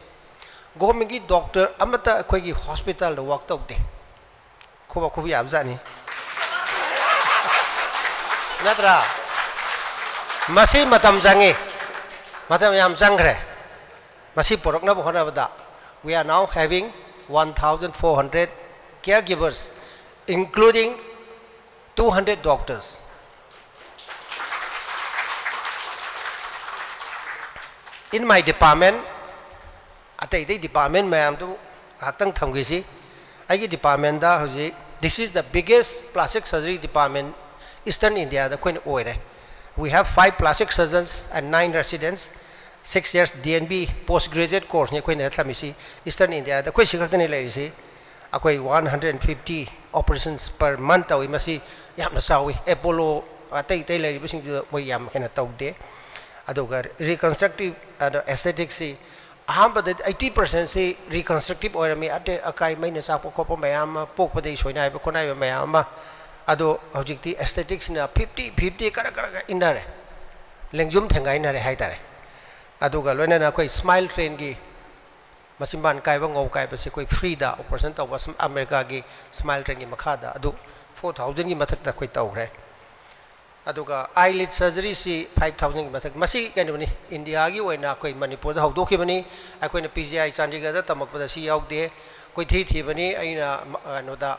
ꯒꯣꯔꯃꯦꯟꯒꯤ ꯗꯣꯛꯇꯔ ꯑꯃꯠꯇ ꯑꯩꯈꯣꯏꯒꯤ ꯍꯣꯁꯄꯤꯇꯥꯜꯗ ꯋꯥꯛ ꯇꯧꯗꯦ꯫ ꯈꯨꯕꯥꯛ ꯈꯨꯕ ꯌꯥꯕꯖꯥꯠꯅꯤ꯫ ꯅꯠꯇ꯭ꯔꯥ? ꯃꯁꯤ ꯃꯇꯝ ꯆꯪꯉꯤ, ꯃꯇꯝ ꯌꯥꯝ ꯆꯪꯈ꯭ꯔꯦ꯫ ꯃꯁꯤ ꯄꯨꯔꯛꯅꯕ ꯍꯣꯠꯅꯕꯗ, we are now having one thousand four hundred caregivers, including two hundred doctors. In my department, ꯑꯇꯩ ꯑꯇꯩ ꯗꯤꯄꯥꯔꯠꯃꯦꯟ ꯃꯌꯥꯝꯗꯨ ꯉꯥꯏꯍꯥꯛꯇꯪ ꯊꯝꯈꯤꯁꯤ꯫ ꯑꯩꯒꯤ ꯗꯤꯄꯥꯔꯠꯃꯦꯟꯗ ꯍꯧꯖꯤꯛ, this is the biggest plastic surgery department Eastern Indiaꯗ ꯑꯩꯈꯣꯏꯅ ꯑꯣꯏꯔꯦ꯫ We have five plastic surgeons and nine residents, six years D N B post graduate courseꯅꯤ ꯑꯩꯈꯣꯏꯅ ꯊꯝꯃꯤꯁꯤ꯫ Eastern Indiaꯗ ꯑꯩꯈꯣꯏ ꯁꯤ ꯈꯛꯇꯅꯤ ꯂꯩꯔꯤꯁꯤ꯫ ꯑꯩꯈꯣꯏ one hundred fifty operations per month ꯇꯧꯏ꯫ ꯃꯁꯤ ꯌꯥꯝꯅ ꯆꯥꯎꯏ꯫ ꯑꯦꯄꯣꯂꯣ ꯑꯇꯩ ꯑꯇꯩ ꯂꯩꯔꯤꯕꯁꯤꯡꯗꯨꯗ ꯃꯣꯏ ꯌꯥꯝ ꯍꯦꯟꯅ ꯇꯧꯗꯦ꯫ ꯑꯗꯨꯒ reconstructive, ꯑꯗꯣ, aestheticsꯁꯤ ꯑꯍꯥꯟꯕꯗ eighty percentꯁꯤ reconstructive ꯑꯣꯏꯔꯝꯃꯤ꯫ ꯑꯇꯦꯛ ꯑꯀꯥꯏ, ꯃꯩꯅ ꯆꯥꯛꯄ ꯈꯣꯠꯄ ꯃꯌꯥꯝ ꯑꯃ, ꯄꯣꯛꯄꯗꯒꯤ ꯁꯣꯏꯅꯥꯏꯕ ꯈꯣꯠꯅꯥꯏꯕ ꯃꯌꯥꯝ ꯑꯃ꯫ ꯑꯗꯣ ꯍꯧꯖꯤꯛꯇꯤ aestheticsꯅ fifty fifty ꯀꯔ ꯀꯔ ꯀꯔ ꯏꯟꯅꯔꯦ, ꯂꯦꯡꯖꯨꯝ ꯊꯦꯡꯒꯥꯏꯅꯔꯦ ꯍꯥꯏꯇꯥꯔꯦ꯫ ꯑꯗꯨꯒ ꯂꯣꯏꯅꯅ ꯑꯩꯈꯣꯏ smile trainꯒꯤ ꯃꯆꯤꯟꯕꯥꯟ ꯀꯥꯏꯕ, ꯉꯧ ꯀꯥꯏꯕꯁꯤ ꯑꯩꯈꯣꯏ freeꯗ operation ꯇꯧꯕ, ꯁꯝ-, ꯑꯃꯦꯔꯤꯀꯥꯒꯤ smile trainꯒꯤ ꯃꯈꯥꯗ ꯑꯗꯨ four thousandꯒꯤ ꯃꯊꯛꯇ ꯑꯩꯈꯣꯏ ꯇꯧꯈ꯭ꯔꯦ꯫ ꯑꯗꯨꯒ eyelid surgeryꯁꯤ five thousandꯒꯤ ꯃꯊꯛ꯫ ꯃꯁꯤ ꯀꯩꯅꯣꯅꯤ, ꯏꯟꯗꯤꯌꯥꯒꯤ ꯑꯣꯏꯅ ꯑꯩꯈꯣꯏ ꯃꯅꯤꯄꯨꯔꯗ ꯍꯧꯗꯣꯛꯈꯤꯕꯅꯤ꯫ ꯑꯩꯈꯣꯏꯅ P G I ꯆꯥꯟꯗꯤꯒꯔꯗ ꯇꯝꯃꯛꯄꯗ ꯁꯤ ꯌꯥꯎꯗꯦ꯫ ꯀꯣꯏꯊꯤ ꯊꯤꯕꯅꯤ꯫ ꯑꯩꯅ ꯃ-, ꯀꯩꯅꯣꯗ,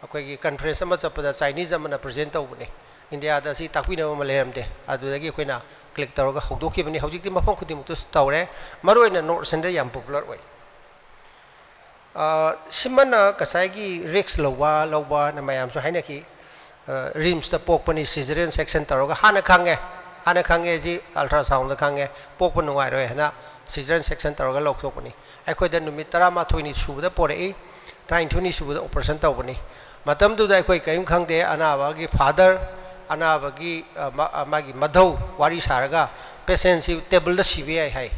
ꯑꯩꯈꯣꯏꯒꯤ conference ꯑꯃ ꯆꯠꯄꯗ Chinese ꯑꯃꯅ present ꯇꯧꯕꯅꯤ꯫ ꯏꯟꯗꯤꯌꯥꯗ ꯁꯤ ꯇꯥꯛꯄꯤꯅꯕ ꯑꯃ ꯂꯩꯔꯝꯗꯦ꯫ ꯑꯗꯨꯗꯒꯤ ꯑꯩꯈꯣꯏꯅ ꯀ꯭ꯂꯤꯛ ꯇꯧꯔꯒ ꯍꯧꯗꯣꯛꯈꯤꯕꯅꯤ꯫ ꯍꯧꯖꯤꯛꯇꯤ ꯃꯐꯝ ꯈꯨꯗꯤꯡꯃꯛꯇꯁꯨ ꯇꯧꯔꯦ꯫ ꯃꯔꯨꯑꯣꯏꯅ ꯅꯣꯔꯠ ꯏꯁ꯭ꯇꯔꯟꯗ ꯌꯥꯝ ꯄꯣꯄꯨꯂꯔ ꯑꯣꯏ꯫ ꯑ, ꯁꯤꯃꯅ ꯉꯁꯥꯏꯒꯤ ꯔꯤꯁ꯭ꯛ ꯂꯧꯕ, ꯂꯧꯕꯅ ꯃꯌꯥꯝꯁꯨ ꯍꯥꯏꯅꯈꯤ꯫ ꯑ, ꯔꯤꯝꯁꯇ ꯄꯣꯛꯄꯅꯤ, ꯁꯤꯖꯔꯤꯌꯟ ꯁꯦꯛꯁꯟ ꯇꯧꯔꯒ ꯍꯥꯟꯅ ꯈꯪꯉꯦ, ꯍꯥꯟꯅ ꯈꯪꯉꯦ ꯁꯤ ꯑꯜꯇ꯭ꯔꯥꯁꯥꯎꯟꯗ ꯈꯪꯉꯦ, ꯄꯣꯛꯄ ꯅꯨꯡꯉꯥꯏꯔꯣꯏ ꯍꯥꯏꯅ ꯁꯤꯖꯔꯤꯌꯟ ꯁꯦꯛꯁꯟ ꯇꯧꯔꯒ ꯂꯧꯊꯣꯛꯄꯅꯤ꯫ ꯑꯩꯈꯣꯏꯗ ꯅꯨꯃꯤꯠ ꯇꯔꯥꯃꯥꯊꯣꯏꯅꯤ ꯁꯨꯕꯗ ꯄꯣꯔꯛꯏ, ꯇꯔꯥꯅꯤꯊꯣꯏꯅꯤ ꯁꯨꯕꯗ ꯑꯣꯄꯔꯦꯁꯟ ꯇꯧꯕꯅꯤ꯫ ꯃꯇꯝꯗꯨꯗ ꯑꯩꯈꯣꯏ ꯀꯔꯤꯝ ꯈꯪꯗꯦ, ꯑꯅꯥꯕꯒꯤ ꯐꯥꯗꯔ, ꯑꯅꯥꯕꯒꯤ, ꯑ, ꯃ-, ꯑ, ꯃꯥꯒꯤ ꯃꯙꯧ ꯋꯥꯔꯤ ꯁꯥꯔꯒ ꯄꯦꯁꯦꯟꯁꯤ ꯇꯦꯕꯜꯗ ꯁꯤꯕ ꯌꯥꯏ ꯍꯥꯏ꯫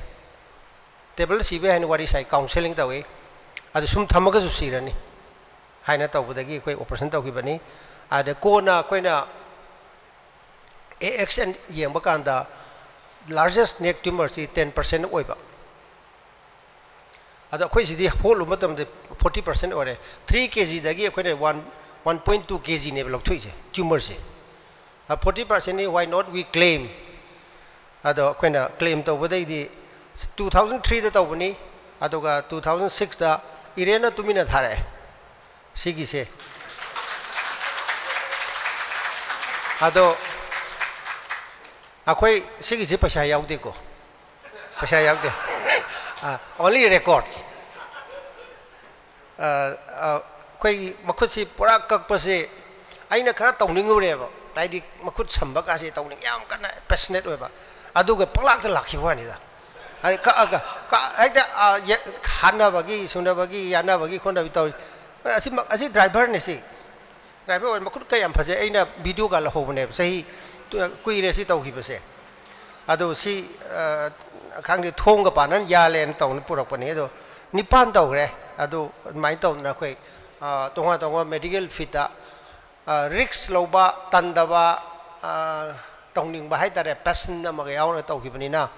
ꯇꯦꯕꯜꯗ ꯁꯤꯕ ꯌꯥꯏ ꯍꯥꯏꯅ ꯋꯥꯔꯤ ꯁꯥꯏ, ꯀꯥꯎꯟꯁꯦꯂꯤꯡ ꯇꯧꯏ꯫ ꯑꯗꯨ ꯁꯨꯝ ꯊꯝꯃꯒꯁꯨ ꯁꯤꯔꯅꯤ ꯍꯥꯏꯅ ꯇꯧꯕꯗꯒꯤ ꯑꯩꯈꯣꯏ ꯑꯣꯄꯔꯦꯁꯟ ꯇꯧꯈꯤꯕꯅꯤ꯫ ꯑꯗ ꯀꯣꯟꯅ ꯑꯩꯈꯣꯏꯅ ꯑꯦ ꯑꯦꯛꯁ ꯑꯦꯟ ꯌꯦꯡꯕ ꯀꯥꯟꯗ largest neck tumorꯁꯤ ten percent ꯑꯣꯏꯕ꯫ ꯑꯗꯣ ꯑꯩꯈꯣꯏ ꯁꯤꯗꯤ ꯍꯣꯠꯂꯨꯕ ꯃꯇꯝꯗ forty percent ꯑꯣꯏꯔꯦ꯫ Three K Gꯗꯒꯤ ꯑꯩꯈꯣꯏꯅ one, one point two K Gꯅꯦꯕ ꯂꯧꯊꯣꯛꯏꯁꯦ, ꯇ꯭ꯌꯨꯃꯔꯁꯦ꯫ Forty percentꯅꯤ, why not we claim? ꯑꯗꯣ ꯑꯩꯈꯣꯏꯅ ꯀ꯭ꯂꯦꯝ ꯇꯧꯕꯗꯩꯗꯤ two thousand threeꯗ ꯇꯧꯕꯅꯤ, ꯑꯗꯨꯒ two thousand sixꯇ ꯏꯔꯦꯟꯅ ꯇꯨꯃꯤꯟꯅ ꯊꯥꯔꯛꯑꯦ ꯁꯤꯒꯤꯁꯦ꯫ ꯑꯗꯣ ꯑꯩꯈꯣꯏ ꯁꯤꯒꯤꯁꯦ ꯄꯩꯁꯥ ꯌꯥꯎꯗꯦꯀꯣ, ꯄꯩꯁꯥ ꯌꯥꯎꯗꯦ꯫ ꯑ, only records꯫ ꯑ, ꯑ, ꯑꯩꯈꯣꯏꯒꯤ ꯃꯈꯨꯠꯁꯤ ꯄꯨꯔꯥ ꯀꯛꯄꯁꯤ ꯑꯩꯅ ꯈꯔ ꯇꯧꯅꯤꯡꯉꯨꯔꯦꯕ, ꯍꯥꯏꯗꯤ ꯃꯈꯨꯠ ꯁꯝꯕ ꯀꯥꯁꯦ ꯇꯧꯅꯤꯡ, ꯌꯥꯝ ꯀꯟꯅ ꯄꯦꯁꯅꯦꯠ ꯑꯣꯏꯕ, ꯑꯗꯨꯒ ꯄꯪꯂꯥꯛꯇ ꯂꯥꯛꯈꯤꯕ ꯋꯥꯅꯤꯗ꯫ ꯍꯥꯏꯗꯤ ꯀꯛꯑꯒ, ꯀꯛ-, ꯍꯦꯛꯇ, ꯑ, ꯌꯦ-, ꯍꯥꯠꯅꯕꯒꯤ, ꯁꯨꯅꯕꯒꯤ, ꯌꯥꯅꯕꯒꯤ ꯈꯣꯠꯅꯕꯒꯤ ꯇꯧꯔꯤ꯫ ꯑꯁꯤ ꯃ-, ꯑꯁꯤ ꯗ꯭ꯔꯥꯏꯚꯔꯅꯤ ꯁꯤ꯫ ꯗ꯭ꯔꯥꯏꯚꯔ ꯑꯣꯏꯔ ꯃꯈꯨꯠ ꯀ ꯌꯥꯝ ꯐꯖꯩ꯫ ꯑꯩꯅ ꯚꯤꯗꯤꯑꯣꯒ ꯂꯧꯍꯧꯕꯅꯦꯕ, ꯆꯍꯤ ꯇꯨ-, ꯀꯨꯏꯔꯦ ꯁꯤ ꯇꯧꯈꯤꯕꯁꯦ꯫ ꯑꯗꯣ ꯁꯤ, ꯑ, ꯈꯪꯗꯦ, ꯊꯣꯡꯒ ꯄꯥꯟꯅꯅ ꯌꯥꯜꯂꯦꯅ ꯇꯧꯅ ꯄꯨꯔꯛꯄꯅꯤ꯫ ꯑꯗꯣ ꯅꯤꯄꯥꯟ ꯇꯧꯈ꯭ꯔꯦ꯫ ꯑꯗꯨ ꯑꯗꯨꯃꯥꯏꯅ ꯇꯧꯗꯅ ꯑꯩꯈꯣꯏ, ꯑ, ꯇꯣꯉꯥꯟ ꯇꯣꯉꯥꯟꯕ ꯃꯦꯗꯤꯀꯦꯜ ꯐꯤꯜꯗ, ꯑ, ꯔꯤꯁ꯭ꯛ ꯂꯧꯕ, ꯇꯟꯗꯕ, ꯑ, ꯇꯧꯅꯤꯡꯕ ꯍꯥꯏꯇꯥꯔꯦ, ꯄꯦꯁꯟ ꯑꯃꯒ ꯌꯥꯎꯔꯒ ꯇꯧꯈꯤꯕꯅꯤꯅ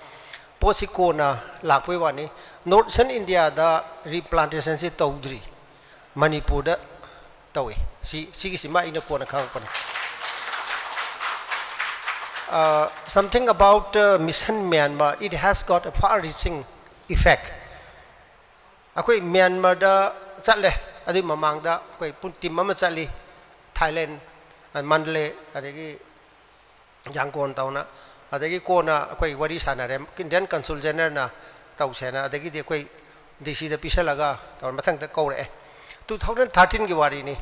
ꯄꯣꯠꯁꯤ ꯀꯣꯟꯅ ꯂꯥꯛꯄꯩ ꯋꯥꯅꯤ꯫ ꯅꯣꯔꯠ ꯏꯁ꯭ꯇꯔꯟ ꯏꯟꯗꯤꯌꯥꯗ ꯔꯤꯄ꯭ꯂꯥꯟꯇꯦꯁꯟꯁꯤ ꯇꯧꯗ꯭ꯔꯤ, ꯃꯅꯤꯄꯨꯔꯗ ꯇꯧꯏ꯫ ꯁꯤ, ꯁꯤꯒꯤꯁꯤꯃ ꯑꯩꯅ ꯀꯣꯟꯅ ꯈꯪꯉꯛꯄꯅꯤ꯫ Uh, something about, uh, Mission Myanmar, it has got a far-reaching effect. ꯑꯩꯈꯣꯏ ꯃ꯭ꯌꯥꯟꯃꯥꯔꯗ ꯆꯠꯂꯦ, ꯑꯗꯨꯒꯤ ꯃꯃꯥꯡꯗ ꯑꯩꯈꯣꯏ ꯄꯨꯟ-, ꯇꯤꯝ ꯑꯃ ꯆꯠꯂꯤ, ꯊꯥꯏꯂꯦꯟ, ꯑ, ꯃꯟꯗꯂꯦ, ꯑꯗꯒꯤ ꯌꯥꯡꯒꯣꯟ ꯇꯧꯅ꯫ ꯑꯗꯒꯤ ꯀꯣꯟꯅ ꯑꯩꯈꯣꯏ ꯋꯥꯔꯤ ꯁꯥꯟꯅꯔꯦ, Indian Consul Generalꯅ ꯇꯧꯁꯦꯅ, ꯑꯗꯒꯤꯗꯤ ꯑꯩꯈꯣꯏ ꯗꯤ ꯁꯤꯗ ꯄꯤꯁꯜꯂꯒ ꯇꯧꯔ ꯃꯊꯪꯗ ꯀꯧꯔꯛꯑꯦ꯫ Two thousand thirteenꯒꯤ ꯋꯥꯔꯤꯅꯤ꯫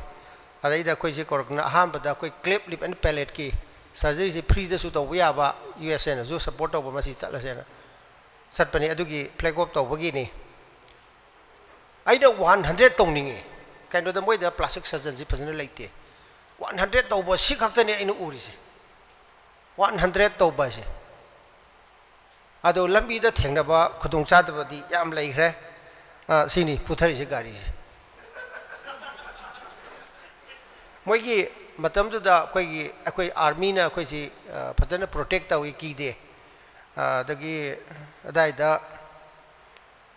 ꯑꯗꯩꯗ ꯑꯩꯈꯣꯏꯁꯦ ꯀꯧꯔꯛꯇꯅ ꯑꯍꯥꯟꯕꯗ ꯑꯩꯈꯣꯏ cleft lip and palateꯀꯤ surgeryꯁꯤ freeꯗꯁꯨ ꯇꯧꯕ ꯌꯥꯕ, ꯌꯨ ꯑꯦꯁ ꯑꯦꯅꯁꯨ support ꯇꯧꯕ, ꯃꯁꯤ ꯆꯠꯂꯁꯦꯅ ꯆꯠꯄꯅꯤ꯫ ꯑꯗꯨꯒꯤ flag off ꯇꯧꯕꯒꯤꯅꯤ꯫ ꯑꯩꯅ one hundred ꯇꯧꯅꯤꯡꯉꯤ꯫ ꯀꯩꯅꯣꯗ ꯃꯣꯏꯗ plastic surgeonꯁꯤ ꯐꯖꯅ ꯂꯩꯇꯦ꯫ One hundred ꯇꯧꯕ ꯁꯤ ꯈꯛꯇꯅꯤ ꯑꯩꯅ ꯎꯔꯤꯁꯦ꯫ One hundred ꯇꯧꯕ ꯍꯥꯏꯁꯦ꯫ ꯑꯗꯣ ꯂꯝꯕꯤꯗ ꯊꯦꯡꯅꯕ ꯈꯨꯗꯣꯡꯆꯥꯗꯕꯗꯤ ꯌꯥꯝ ꯂꯩꯈ꯭ꯔꯦ꯫ ꯑ, ꯁꯤꯅꯤ ꯄꯨꯊꯔꯤꯁꯦ ꯒꯥꯔꯤꯁꯦ꯫ ꯃꯣꯏꯒꯤ ꯃꯇꯝꯗꯨꯗ ꯑꯩꯈꯣꯏꯒꯤ, ꯑꯩꯈꯣꯏ armyꯅ ꯑꯩꯈꯣꯏꯁꯤ, ꯑ, ꯐꯖꯅ protect ꯇꯧꯏ, ꯀꯤꯗꯦ꯫ ꯑ, ꯑꯗꯒꯤ ꯑꯗꯥꯏꯗ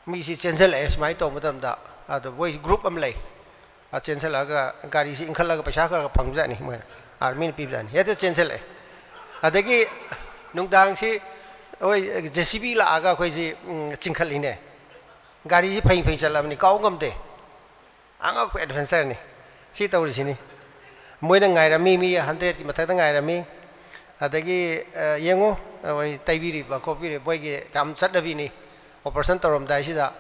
ꯃꯤꯁꯤ ꯆꯦꯟꯁꯤꯜꯂꯛꯑꯦ ꯁꯨꯃꯥꯏꯅ ꯇꯧꯕ ꯃꯇꯝꯗ꯫ ꯑꯗꯣ ꯃꯣꯏ group ꯑꯃ ꯂꯩ꯫ ꯑ, ꯆꯦꯟꯁꯤꯜꯂꯛꯑꯒ ꯒꯥꯔꯤꯁꯤ ꯏꯟꯈꯠꯂꯒ ꯄꯩꯁꯥ ꯈꯔ ꯈꯔ ꯐꯪꯕꯖꯥꯠꯅꯤ ꯃꯣꯏꯅ, armyꯅ ꯄꯤꯕꯖꯥꯠꯅꯤ꯫ ꯍꯦꯛꯇ ꯆꯦꯟꯁꯤꯜꯂꯛꯑꯦ꯫ ꯑꯗꯒꯤ ꯅꯨꯡꯗꯥꯡꯁꯤ ꯑꯩꯈꯣꯏ ꯖꯦ ꯁꯤ ꯕꯤ ꯂꯥꯛꯑꯒ ꯑꯩꯈꯣꯏꯁꯤ, ꯎꯝ, ꯆꯤꯡꯈꯠꯂꯤꯅꯦ꯫ ꯒꯥꯔꯤꯁꯤ ꯐꯩ ꯐꯩ ꯆꯠꯂꯕꯅꯤ, ꯀꯥꯎ ꯉꯝꯗꯦ꯫ ꯑꯉꯛꯄ adventureꯅꯤ ꯁꯤ ꯇꯧꯔꯤꯁꯤꯅꯤ꯫ ꯃꯣꯏꯅ ꯉꯥꯏꯔꯝꯃꯤ, ꯃꯤ hundredꯀꯤ ꯃꯊꯛꯇ ꯉꯥꯏꯔꯝꯃꯤ꯫ ꯑꯗꯒꯤ, ꯑ, ꯌꯦꯡꯉꯨ, ꯑ, ꯃꯣꯏ ꯇꯩꯕꯤꯔꯤꯕ ꯈꯣꯠꯄꯤꯔꯤꯕ, ꯃꯣꯏꯒꯤ ꯌꯥꯝ ꯆꯠꯅꯕꯤꯅꯤ꯫ Operation ꯇꯧꯔꯝꯗꯥꯏꯁꯤꯗ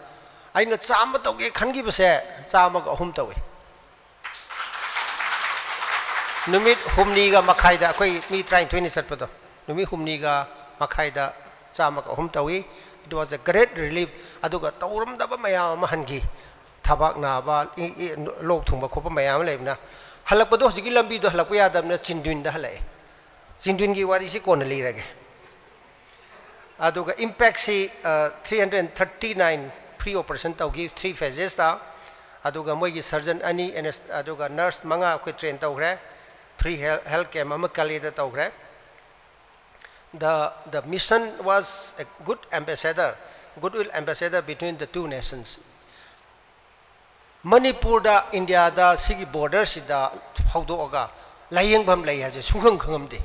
ꯑꯩꯅ ꯆꯥꯝꯃ ꯇꯧꯒꯦ ꯈꯟꯈꯤꯕꯁꯦ ꯆꯥꯝꯃꯒ ꯑꯍꯨꯝ ꯇꯧꯏ꯫ ꯅꯨꯃꯤꯠ ꯍꯨꯝꯅꯤꯒ ꯃꯈꯥꯏꯗ ꯑꯩꯈꯣꯏ ꯃꯤ ꯇꯔꯥꯅꯤꯊꯣꯏꯅ ꯆꯠꯄꯗꯣ, ꯅꯨꯃꯤꯠ ꯍꯨꯝꯅꯤꯒ ꯃꯈꯥꯏꯗ ꯆꯥꯝꯃꯒ ꯑꯍꯨꯝ ꯇꯧꯏ꯫ It was a great relief꯫ ꯑꯗꯨꯒ ꯇꯧꯔꯝꯗꯕ ꯃꯌꯥꯝ ꯑꯃ ꯍꯟꯈꯤ꯫ ꯊꯕꯥꯛ ꯅꯥꯕ, ꯏ-, ꯏ-, ꯂꯣꯛ ꯊꯨꯡꯕ ꯈꯣꯠꯄ ꯃꯌꯥꯝ ꯑꯃ ꯂꯩꯕꯅ, ꯍꯜꯂꯛꯄꯗꯣ ꯍꯧꯖꯤꯛꯀꯤ ꯂꯝꯕꯤꯗꯣ ꯍꯜꯂꯛꯄ ꯌꯥꯗꯕꯅꯤꯅ ꯆꯤꯟꯗ꯭ꯋꯤꯟꯗ ꯍꯜꯂꯛꯑꯦ꯫ ꯆꯤꯟꯗ꯭ꯋꯤꯟꯒꯤ ꯋꯥꯔꯤꯁꯤ ꯀꯣꯟꯅ ꯂꯤꯔꯒꯦ꯫ ꯑꯗꯨꯒ impactꯁꯤ, ꯑ, three hundred thirty nine free operation ꯇꯧꯈꯤ, three phasesꯇ꯫ ꯑꯗꯨꯒ ꯃꯣꯏꯒꯤ surgeon ꯑꯅꯤ, ꯑꯦꯅꯦꯁ-, ꯑꯗꯨꯒ nurse ꯃꯉꯥ ꯑꯩꯈꯣꯏ train ꯇꯧꯈ꯭ꯔꯦ꯫ Free health, health camp ꯑꯃ ꯀꯂꯦꯗ ꯇꯧꯈ꯭ꯔꯦ꯫ The, the mission was a good ambassador, goodwill ambassador between the two nations. ꯃꯅꯤꯄꯨꯔꯗ, ꯏꯟꯗꯤꯌꯥꯗ ꯁꯤꯒꯤ borderꯁꯤꯗ ꯍꯧꯗꯣꯛꯑꯒ ꯂꯥꯌꯦꯡꯐꯝ ꯂꯩ ꯍꯥꯏꯁꯦ ꯁꯨꯡꯈꯪ ꯈꯪꯉꯝꯗꯦ꯫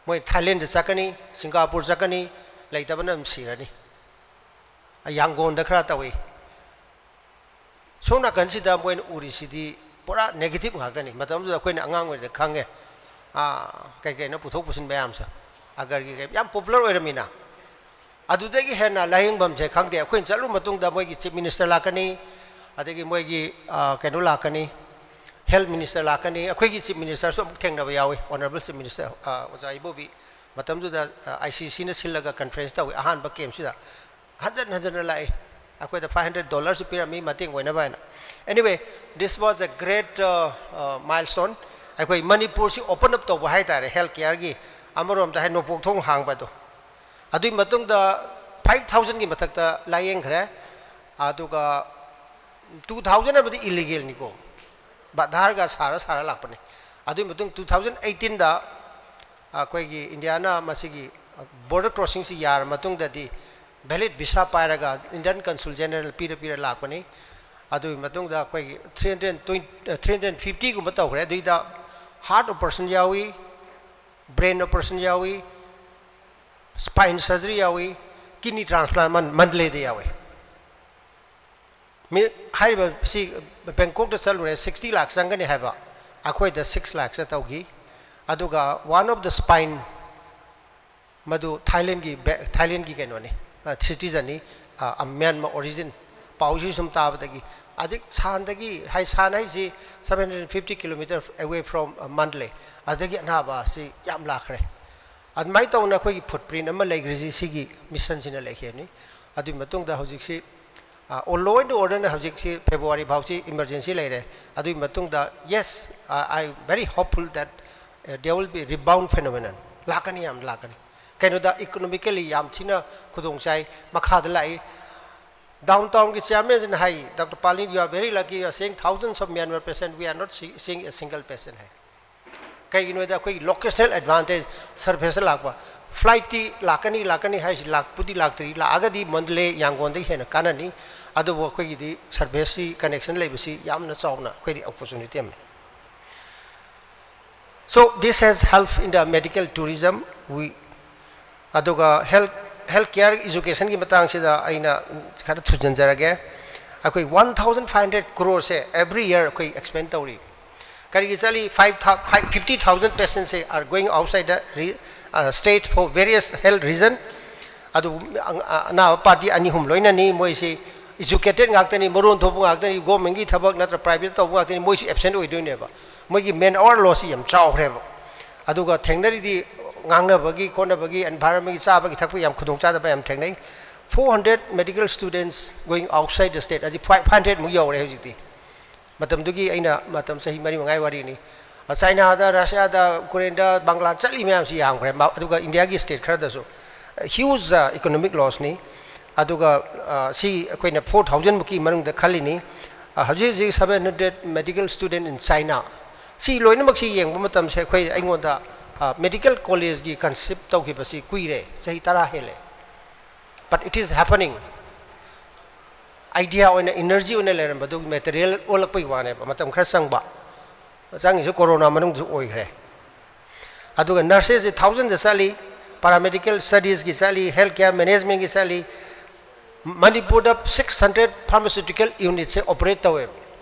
ꯃꯣꯏ ꯊꯥꯏꯂꯦꯟꯗ ꯆꯠꯀꯅꯤ, ꯁꯤꯡꯒꯥꯄꯨꯔ ꯆꯠꯀꯅꯤ, ꯂꯩꯇꯕꯅ ꯑꯗꯨꯝ ꯁꯤꯔꯅꯤ꯫ ꯌꯥꯡꯒꯣꯟꯗ ꯈꯔ ꯇꯧꯏ꯫ ꯁꯣꯝ ꯅꯥꯀꯟꯁꯤꯗ ꯃꯣꯏꯅ ꯎꯔꯤꯁꯤꯗꯤ ꯄꯨꯔꯥ negative ꯉꯥꯛꯇꯅꯤ꯫ ꯃꯇꯝꯗꯨꯗ ꯑꯩꯈꯣꯏꯅ ꯑꯉꯥꯡ ꯑꯣꯏꯔꯤꯉꯩꯗ ꯈꯪꯉꯦ꯫ ꯑꯥ, ꯀꯩ ꯀꯩꯅꯣ ꯄꯨꯊꯣꯛ ꯄꯨꯁꯤꯟ ꯃꯌꯥꯝꯁꯦ꯫ ꯑꯒꯔꯒꯤ ꯀꯩ ꯌꯥꯝ ꯄꯣꯄꯨꯂꯔ ꯑꯣꯏꯔꯝꯃꯤꯅ꯫ ꯑꯗꯨꯗꯒꯤ ꯍꯦꯟꯅ ꯂꯥꯏꯌꯦꯡꯐꯝꯁꯦ ꯈꯪꯗꯦ꯫ ꯑꯩꯈꯣꯏꯅ ꯆꯠꯂꯨ ꯃꯇꯨꯡꯗ ꯃꯣꯏꯒꯤ ꯆꯤꯐ ꯃꯤꯅꯤꯁꯇꯔ ꯂꯥꯛꯀꯅꯤ, ꯑꯗꯒꯤ ꯃꯣꯏꯒꯤ ꯀꯩꯅꯣ ꯂꯥꯛꯀꯅꯤ, ꯍꯦꯜꯊ ꯃꯤꯅꯤꯁꯇꯔ ꯂꯥꯛꯀꯅꯤ꯫ ꯑꯩꯈꯣꯏꯒꯤ ꯆꯤꯐ ꯃꯤꯅꯤꯁꯇꯔꯁꯨ ꯑꯃꯨꯛ ꯊꯦꯡꯅꯕ ꯌꯥꯎꯏ, ꯑꯣꯅꯔꯦꯕꯜ ꯆꯤꯐ ꯃꯤꯅꯤꯁꯇꯔ ꯑꯣꯖꯥ ꯏꯕꯣꯕꯤ꯫ ꯃꯇꯝꯗꯨꯗ ꯑꯥꯏ ꯁꯤ ꯁꯤꯅ ꯁꯤꯜꯂꯒ ꯀꯟꯐ꯭ꯔꯦꯟꯁ ꯇꯧꯏ ꯑꯍꯥꯟꯕ ꯀꯦꯝꯁꯤꯗ꯫ ꯍꯟꯖꯟ ꯍꯟꯖꯟꯅ ꯂꯥꯛꯏ꯫ ꯑꯩꯈꯣꯏꯗ ꯐꯥꯏꯚ ꯍꯟꯗ꯭ꯔꯦꯠ ꯗꯣꯂꯔꯁꯨ ꯄꯤꯔꯝꯃꯤ ꯃꯇꯦꯡ ꯑꯣꯏꯅꯕ ꯍꯥꯏꯅ꯫ Anyway, this was a great milestone꯫ ꯑꯩꯈꯣꯏ ꯃꯅꯤꯄꯨꯔꯁꯤ ꯑꯣꯄꯟ ꯑꯞ ꯇꯧꯕ ꯍꯥꯏ ꯇꯥꯔꯦ ꯍꯦꯜꯊ ꯀꯦꯌꯔꯒꯤ꯫ ꯑꯃꯔꯣꯝꯗ ꯍꯥꯏ ꯅꯣꯡꯄꯣꯛ ꯊꯣꯡ ꯍꯥꯡꯕ ꯑꯗꯣ꯫ ꯑꯗꯨꯒꯤ ꯃꯇꯨꯡꯗ ꯐꯥꯏꯚ ꯊꯥꯎꯖꯟꯒꯤ ꯃꯊꯛꯇ ꯂꯥꯏꯌꯦꯡꯈ꯭ꯔꯦ꯫ ꯑꯗꯨꯒ ꯇꯨ ꯊꯥꯎꯖꯟ ꯍꯥꯏꯕꯗꯤ ꯏꯂꯤꯒꯦꯜꯅꯤꯀꯣ, ꯑꯙꯥꯔꯒ ꯁꯥꯔ ꯁꯥꯔ ꯂꯥꯛꯄꯅꯤ꯫ ꯑꯗꯨꯒꯤ ꯃꯇꯨꯡ ꯇꯨ ꯊꯥꯎꯖꯟ ꯑꯩꯠꯇꯤꯟꯗ ꯑꯩꯈꯣꯏꯒꯤ ꯏꯟꯗꯤꯌꯥꯅ ꯃꯁꯤꯒꯤ ꯕꯣꯔꯗꯔ ꯀ꯭ꯔꯣꯁꯤꯡꯁꯤ ꯌꯥꯔ ꯃꯇꯨꯡꯗꯗꯤ ꯚꯦꯂꯤꯠ ꯚꯤꯁꯥ ꯄꯥꯏꯔꯒ ꯏꯟꯗꯤꯌꯟ ꯀꯟꯁꯨꯜ ꯖꯦꯅꯔꯦꯜ ꯄꯤꯔ ꯄꯤꯔ ꯂꯥꯛꯄꯅꯤ꯫ ꯑꯗꯨꯒꯤ ꯃꯇꯨꯡꯗ ꯑꯩꯈꯣꯏꯒꯤ three hundred twenty three hundred ꯐꯤꯐꯇꯤꯒꯨꯝꯕ ꯇꯧꯈ꯭ꯔꯦ꯫ ꯑꯗꯨꯏꯗ ꯍꯥꯔꯠ ꯑꯣꯄꯔꯦꯁꯟ ꯌꯥꯎꯏ, ꯕ꯭ꯔꯦꯟ ꯑꯣꯄꯔꯦꯁꯟ ꯌꯥꯎꯏ, ꯁ꯭ꯄꯥꯏꯟ ꯁꯔꯖꯔꯤ ꯌꯥꯎꯏ, ꯀꯤꯗꯅꯤ ꯇ꯭ꯔꯥꯟꯁꯄ꯭ꯂꯥꯟ ꯃꯟꯗꯂꯦꯗ ꯌꯥꯎꯏ꯫ ꯃꯤ ꯍꯥꯏꯔꯤꯕ ꯁꯤ ꯕꯦꯡꯀꯣꯛꯇ ꯆꯠꯂꯨꯔꯦ, ꯁꯤꯛꯁꯇꯤ ꯂꯥꯛ ꯆꯪꯒꯅꯤ ꯍꯥꯏꯕ, ꯑꯩꯈꯣꯏꯗ ꯁꯤꯛꯁ ꯂꯥꯛꯁꯇ ꯇꯧꯈꯤ꯫ ꯑꯗꯨꯒ one of the spine ꯃꯗꯨ ꯊꯥꯏꯂꯦꯟꯒꯤ ꯊꯥꯏꯂꯦꯟꯒꯤ ꯀꯩꯅꯣꯅꯤ, ꯁꯤꯇꯤꯖꯟꯅꯤ, ꯃ꯭ꯌꯥꯟꯃꯥꯔ ꯑꯣꯔꯤꯖꯤꯟ꯫ ꯄꯥꯎꯁꯤ ꯁꯨꯝ ꯇꯥꯕꯗꯒꯤ ꯍꯧꯖꯤꯛ ꯁꯥꯟꯗꯒꯤ ꯍꯥꯏ ꯁꯥꯟ ꯍꯥꯏꯁꯤ seven hundred fifty kilometer away from Mandalay꯫ ꯑꯗꯨꯗꯒꯤ ꯑꯅꯥꯕ ꯑꯁꯤ ꯌꯥꯝ ꯂꯥꯛꯈ꯭ꯔꯦ꯫ ꯑꯗꯨꯃꯥꯏꯅ ꯇꯧꯅ ꯑꯩꯈꯣꯏꯒꯤ ꯐꯨꯠ ꯄ꯭ꯔꯤꯟ ꯑꯃ ꯂꯩꯈ꯭ꯔꯤꯁꯤ ꯁꯤꯒꯤ ꯃꯤꯁꯟꯁꯤꯅ ꯂꯩꯈꯤꯕꯅꯤ꯫ ꯑꯗꯨꯒꯤ ꯃꯇꯨꯡꯗ ꯍꯧꯖꯤꯛꯁꯤ ꯑꯣꯜ ꯂꯣ ꯑꯦꯟ ꯑꯣꯔꯗꯔꯅ ꯍꯧꯖꯤꯛꯁꯤ ꯐꯦꯕ꯭ꯔꯨꯋꯥꯔꯤ ꯐꯥꯎꯁꯤ ꯏꯃꯔꯖꯦꯟꯁꯤ ꯂꯩꯔꯦ꯫ ꯑꯗꯨꯒꯤ ꯃꯇꯨꯡꯗ yes, I am very hopeful that there will be rebound phenomenon꯫ ꯂꯥꯛꯀꯅꯤ, ꯌꯥꯝ ꯂꯥꯛꯀꯅꯤ꯫ ꯀꯩꯅꯣꯗ ꯏꯀꯣꯅꯣꯃꯤꯀꯦꯜꯂꯤ ꯌꯥꯝ ꯊꯤꯅ ꯈꯨꯗꯣꯡ ꯆꯥꯏ꯫ ꯃꯈꯥꯗ ꯂꯥꯛꯏ ꯗꯥꯎꯟ ꯇꯥꯎꯟꯒꯤ ꯆꯤꯌꯥꯔꯃꯦꯟꯁꯤꯅ ꯍꯥꯏ, "Doctor Palin, you are very lucky, you are seeing thousands of Myanmar patient, we are not seeing a single patient" ꯍꯥꯏ꯫ ꯀꯩꯒꯤꯅꯣꯗ ꯑꯩꯈꯣꯏꯒꯤ ꯂꯣꯀꯦꯁꯅꯦꯜ ꯑꯦꯗꯚꯥꯟꯇꯦꯖ ꯁꯔꯐꯦꯁꯇ ꯂꯥꯛꯄ꯫ ꯐ꯭ꯂꯥꯏꯠꯇꯤ ꯂꯥꯛꯀꯅꯤ ꯂꯥꯛꯀꯅꯤ ꯍꯥꯏꯁꯤ ꯂꯥꯛꯄꯨꯗꯤ ꯂꯥꯛꯇ꯭ꯔꯤ, ꯂꯥꯛꯑꯒꯗꯤ ꯃꯟꯗꯂꯦ ꯌꯥꯡꯒꯣꯟꯗꯒꯤ ꯍꯦꯟꯅ ꯀꯥꯟꯅꯅꯤ꯫ ꯑꯗꯨꯕꯨ ꯑꯩꯈꯣꯏꯒꯤꯗꯤ ꯁꯔꯐꯦꯁꯁꯤ ꯀꯅꯦꯛꯁꯟ ꯂꯩꯕꯁꯤ ꯌꯥꯝꯅ ꯆꯥꯎꯅ ꯑꯩꯈꯣꯏꯗꯤ ꯑꯣꯄꯣꯔꯆꯨꯅꯤꯇꯤ ꯑꯃꯅꯤ꯫ So this has helped in the medical tourism. We ꯑꯗꯨꯒ ꯍꯦꯜꯊ ꯍꯦꯜꯊ ꯀꯤꯌꯔ ꯏꯖꯨꯀꯦꯁꯟꯒꯤ ꯃꯇꯥꯡꯁꯤꯗ ꯑꯩꯅ ꯈꯔ ꯊꯨꯖꯤꯟꯖꯔꯒꯦ꯫ ꯑꯩꯈꯣꯏ one thousand five hundred crore ꯁꯦ every year ꯑꯩꯈꯣꯏ ꯑꯦꯛꯁꯄꯦꯟ ꯇꯧꯔꯤ꯫ ꯀꯔꯤꯒꯤ ꯆꯠꯂꯤ? Five fifty thousand patient say are going outside the re- state for various health reason. ꯑꯗꯨ ꯑ- ꯑ- ꯑꯅꯥꯕ ꯄꯥꯔꯇꯤ ꯑꯅꯤ ꯑꯍꯨꯝ ꯂꯣꯏꯅꯅꯤ꯫ ꯃꯣꯏꯁꯤ educated ꯉꯥꯛꯇꯅꯤ, ꯃꯔꯣꯟ ꯊꯣꯛꯄ ꯉꯥꯛꯇꯅꯤ, ꯒꯣꯔꯃꯦꯟꯒꯤ ꯊꯕꯛ ꯅꯠꯇ꯭ꯔ ꯄ꯭ꯔꯥꯏꯚꯦꯠ ꯇꯧꯕ ꯉꯥꯛꯇꯅꯤ, ꯃꯣꯏꯁꯨ ꯑꯦꯞꯁꯦꯟ ꯑꯣꯏꯗꯣꯏꯅꯦꯕ꯫ ꯃꯣꯏꯒꯤ ꯃꯦꯟ ꯑꯋꯥꯔ ꯂꯣꯁꯁꯤ ꯌꯥꯝ ꯆꯥꯎꯈ꯭ꯔꯦꯕ꯫ ꯑꯗꯨꯒ ꯊꯦꯡꯅꯔꯤꯗꯤ ꯉꯥꯡꯅꯕꯒꯤ ꯈꯣꯠꯅꯕꯒꯤ, environmentꯒꯤ, ꯆꯥꯕꯒꯤ ꯊꯛꯄꯒꯤ ꯌꯥꯝ ꯈꯨꯗꯣꯡꯆꯥꯗꯕ ꯌꯥꯝ ꯊꯦꯡꯅꯩ꯫ Four hundred medical students going outside the state, ꯍꯧꯖꯤꯛ five hundred ꯃꯨꯛ ꯌꯧꯔꯦ ꯍꯧꯖꯤꯛꯇꯤ꯫ ꯃꯇꯝꯗꯨꯒꯤ ꯑꯩꯅ ꯃꯇꯝ ꯆꯍꯤ ꯃꯔꯤ ꯃꯉꯥꯒꯤ ꯋꯥꯔꯤꯅꯤ꯫ ꯆꯥꯏꯅꯥꯗ, ꯔꯁꯤꯌꯥꯗ, ꯎꯀ꯭ꯔꯦꯟꯗ, ꯕꯪꯒ꯭ꯂꯥ ꯆꯠꯂꯤ ꯃꯌꯥꯝꯁꯤ ꯌꯥꯝꯈ꯭ꯔꯦ꯫ ꯃ- ꯑꯗꯨꯒ ꯏꯟꯗꯤꯌꯥꯒꯤ state ꯈꯔꯗꯁꯨ huge economic lossꯅꯤ꯫ ꯑꯗꯨꯒ ꯑ, ꯁꯤ ꯑꯩꯈꯣꯏꯅ four thousandꯃꯨꯛꯀꯤ ꯃꯅꯨꯡꯗ ꯈꯜꯂꯤꯅꯤ꯫ ꯑ, ꯍꯧꯖꯤꯛ ꯍꯧꯖꯤꯛ seven hundred medical student in China꯫ ꯁꯤ ꯂꯣꯏꯅꯃꯛꯁꯤ ꯌꯦꯡꯕ ꯃꯇꯝꯁꯦ ꯑꯩꯈꯣꯏ ꯑꯩꯉꯣꯟꯗ medical collegeꯀꯤ concept ꯇꯧꯈꯤꯕꯁꯤ ꯀꯨꯏꯔꯦ, ꯆꯍꯤ ꯇꯔꯥ ꯍꯦꯜꯂꯦ꯫ But it is happening. Idea ꯑꯣꯏꯅ, energy ꯑꯣꯏꯅ ꯂꯩꯔꯝꯕꯗꯨ material ꯑꯣꯜꯂꯛꯄꯒꯤ ꯋꯥꯅꯦꯕ, ꯃꯇꯝ ꯈꯔ ꯆꯪꯕ꯫ ꯆꯪꯉꯤꯁꯨ ꯀꯣꯔꯣꯅꯥ ꯃꯅꯨꯡꯗꯁꯨ ꯑꯣꯏꯈ꯭ꯔꯦ꯫ ꯑꯗꯨꯒ nurses thousandꯗ ꯆꯠꯂꯤ, paramedical studiesꯀꯤ ꯆꯠꯂꯤ, health care managementꯀꯤ ꯆꯠꯂꯤ꯫ ꯃꯅꯤꯄꯨꯔꯗ six hundred pharmaceutical unitꯁꯦ operate ꯇꯧꯋꯦꯕ꯫